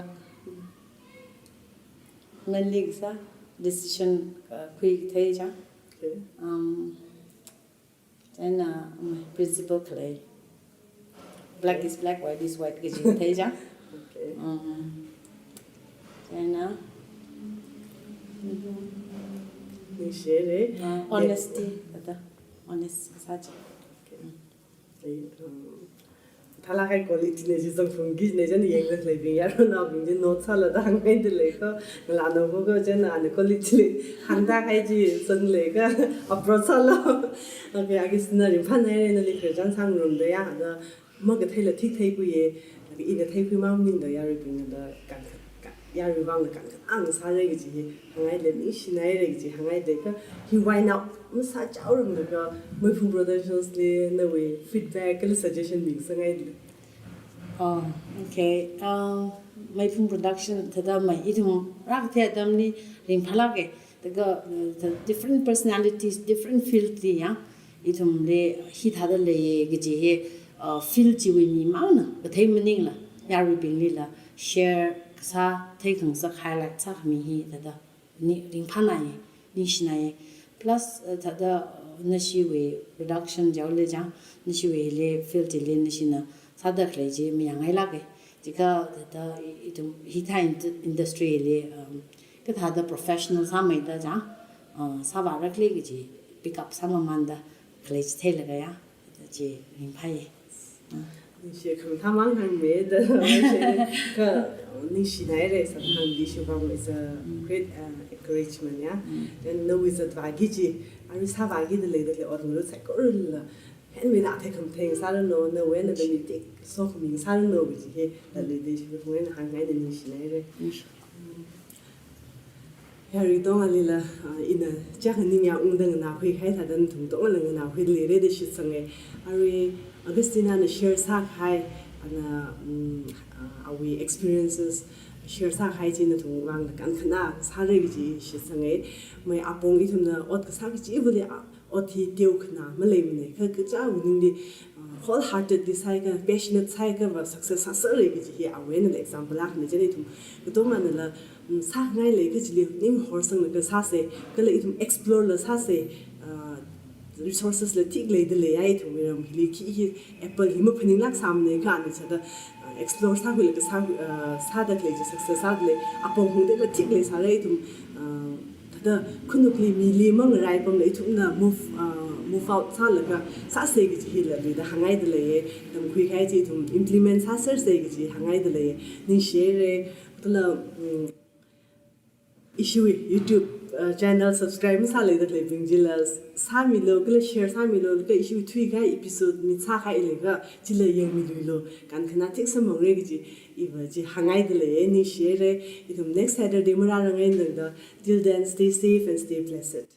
Mainly kasā decision, uh, khuikathei chang. Okay. Um, chieina, um, principle khalei. Black is black, white is white kaji thei chang. Okay. Um, chieina. Ningshire. Uh, honesty, thāda. Honest sā chi. Okay. Ai, um, thālāk kahai quality na chi zangphungki kajina, chieina yangda khaleibing yaronnaobing chi note sālu da hāngngaida lei ko, ngalānao ko, ko chieina ana quality li hāngda kahai chi zanglaga approach sālu. Okay, Augustina, ringphānaira nali khare chānsā ngarumda ya, da makatheila thik theikhuiya, ina theikhuimang maningda yaruibingna da kan, kan, yaruivangla kankhanang sāra kaji hi hāngngaida lei, ningshinaira kaji hāngngaida lei, kha hiwui eina masāchaoramlaga Meiphung Productions li nawui feedback kala suggestion misangngaida lei. Oh, okay. Uh, Meiphung Production thāda mei ithum rākathei atamli ringphālāka. Thākha, uh, the different personalities, different field li ya, ithumli hithāda leiya kaji hi, uh, field chiwui mimangna kathei maningla, yaruibinglila share kasā, theikhangasak highlight sākhami hi thāda ni ringphānai, ningshinai. Plus, uh, thāda, uh, nashiwui production jaole chang, nashiwui hili field hili nashina sāda khalei chi mayāngailāka. Jiakha thāda i-, ithum hithā in-, industry li, um, kathāda professional sāmeida chang, uh, sāvāra khala kaji pick up sāmamanda khalei chi theilaga ya, thāda chi ringphāya. Ah. Ningshi, khamathāmang hāngmeida, kha ningshinaira, sāda hāngdi shivam is a great, uh, encouragement ya. Mm. Then nawui zatvāki chi, arui sāvākida leida khalei ot ngarut saikorala, hānmina theikhamatei sāranu, nawui eina da mi tik sokhami sāranu kaji hi, da leida shivam eina hāngngaida ningshinaira. Ningshi. Yarui katongalila, ah, ina chak ningyāng ungda nganākhui kahai thāda nathum katongala nganākhuida leira da shitsanga. Arui Augustina na share sākahai, ana, mm, ah, awui experiences share sākahai chi nathumwui vangla kankhanā sāra kaji shitsanga. Mei apong ithumna ot kasā kachivali, ah, ot hi teokhanā maleimana, kha kachichāwui ningli, uh, wholeheartedly sāakha, passionate sāakhava success sāsāra kaji hi awui eina example akhana. Chieina ithum katonganala, um, sāngai leiakha chili ning horsanglaga sāsa, kala ithum explore la sāsa, uh, resources la thik leida leiya ithumwui ram hili, khi hi apple hi maphaninglāk sāmana kha ana sāda, uh, explore sākhuilaga sā, uh, sāda khalei chi success sāda lei, apong hungda mathik leisāra ithum, uh, thāda khanukli mili mangarai pamla ithumna move, uh, move out sālaga sāsa kaji hila leida hāngngaida leiya, tamkhui kahai chi ithum implement sāsersa kaji hāngngaida leiya, ningshire, kala, um, ishiwui YouTube, uh, channel subscribe masāleida khaleibing chila sāmilu, kala share sāmilu, kala ishiwui thuikahai episode mitsākahai leiakha chila yangmiluilu, kankhanā thik samphangra kaji iva chi hāngngaida leiya, ningshire, ithum next Saturday marārāngaina tangda, till then, stay safe and stay blessed.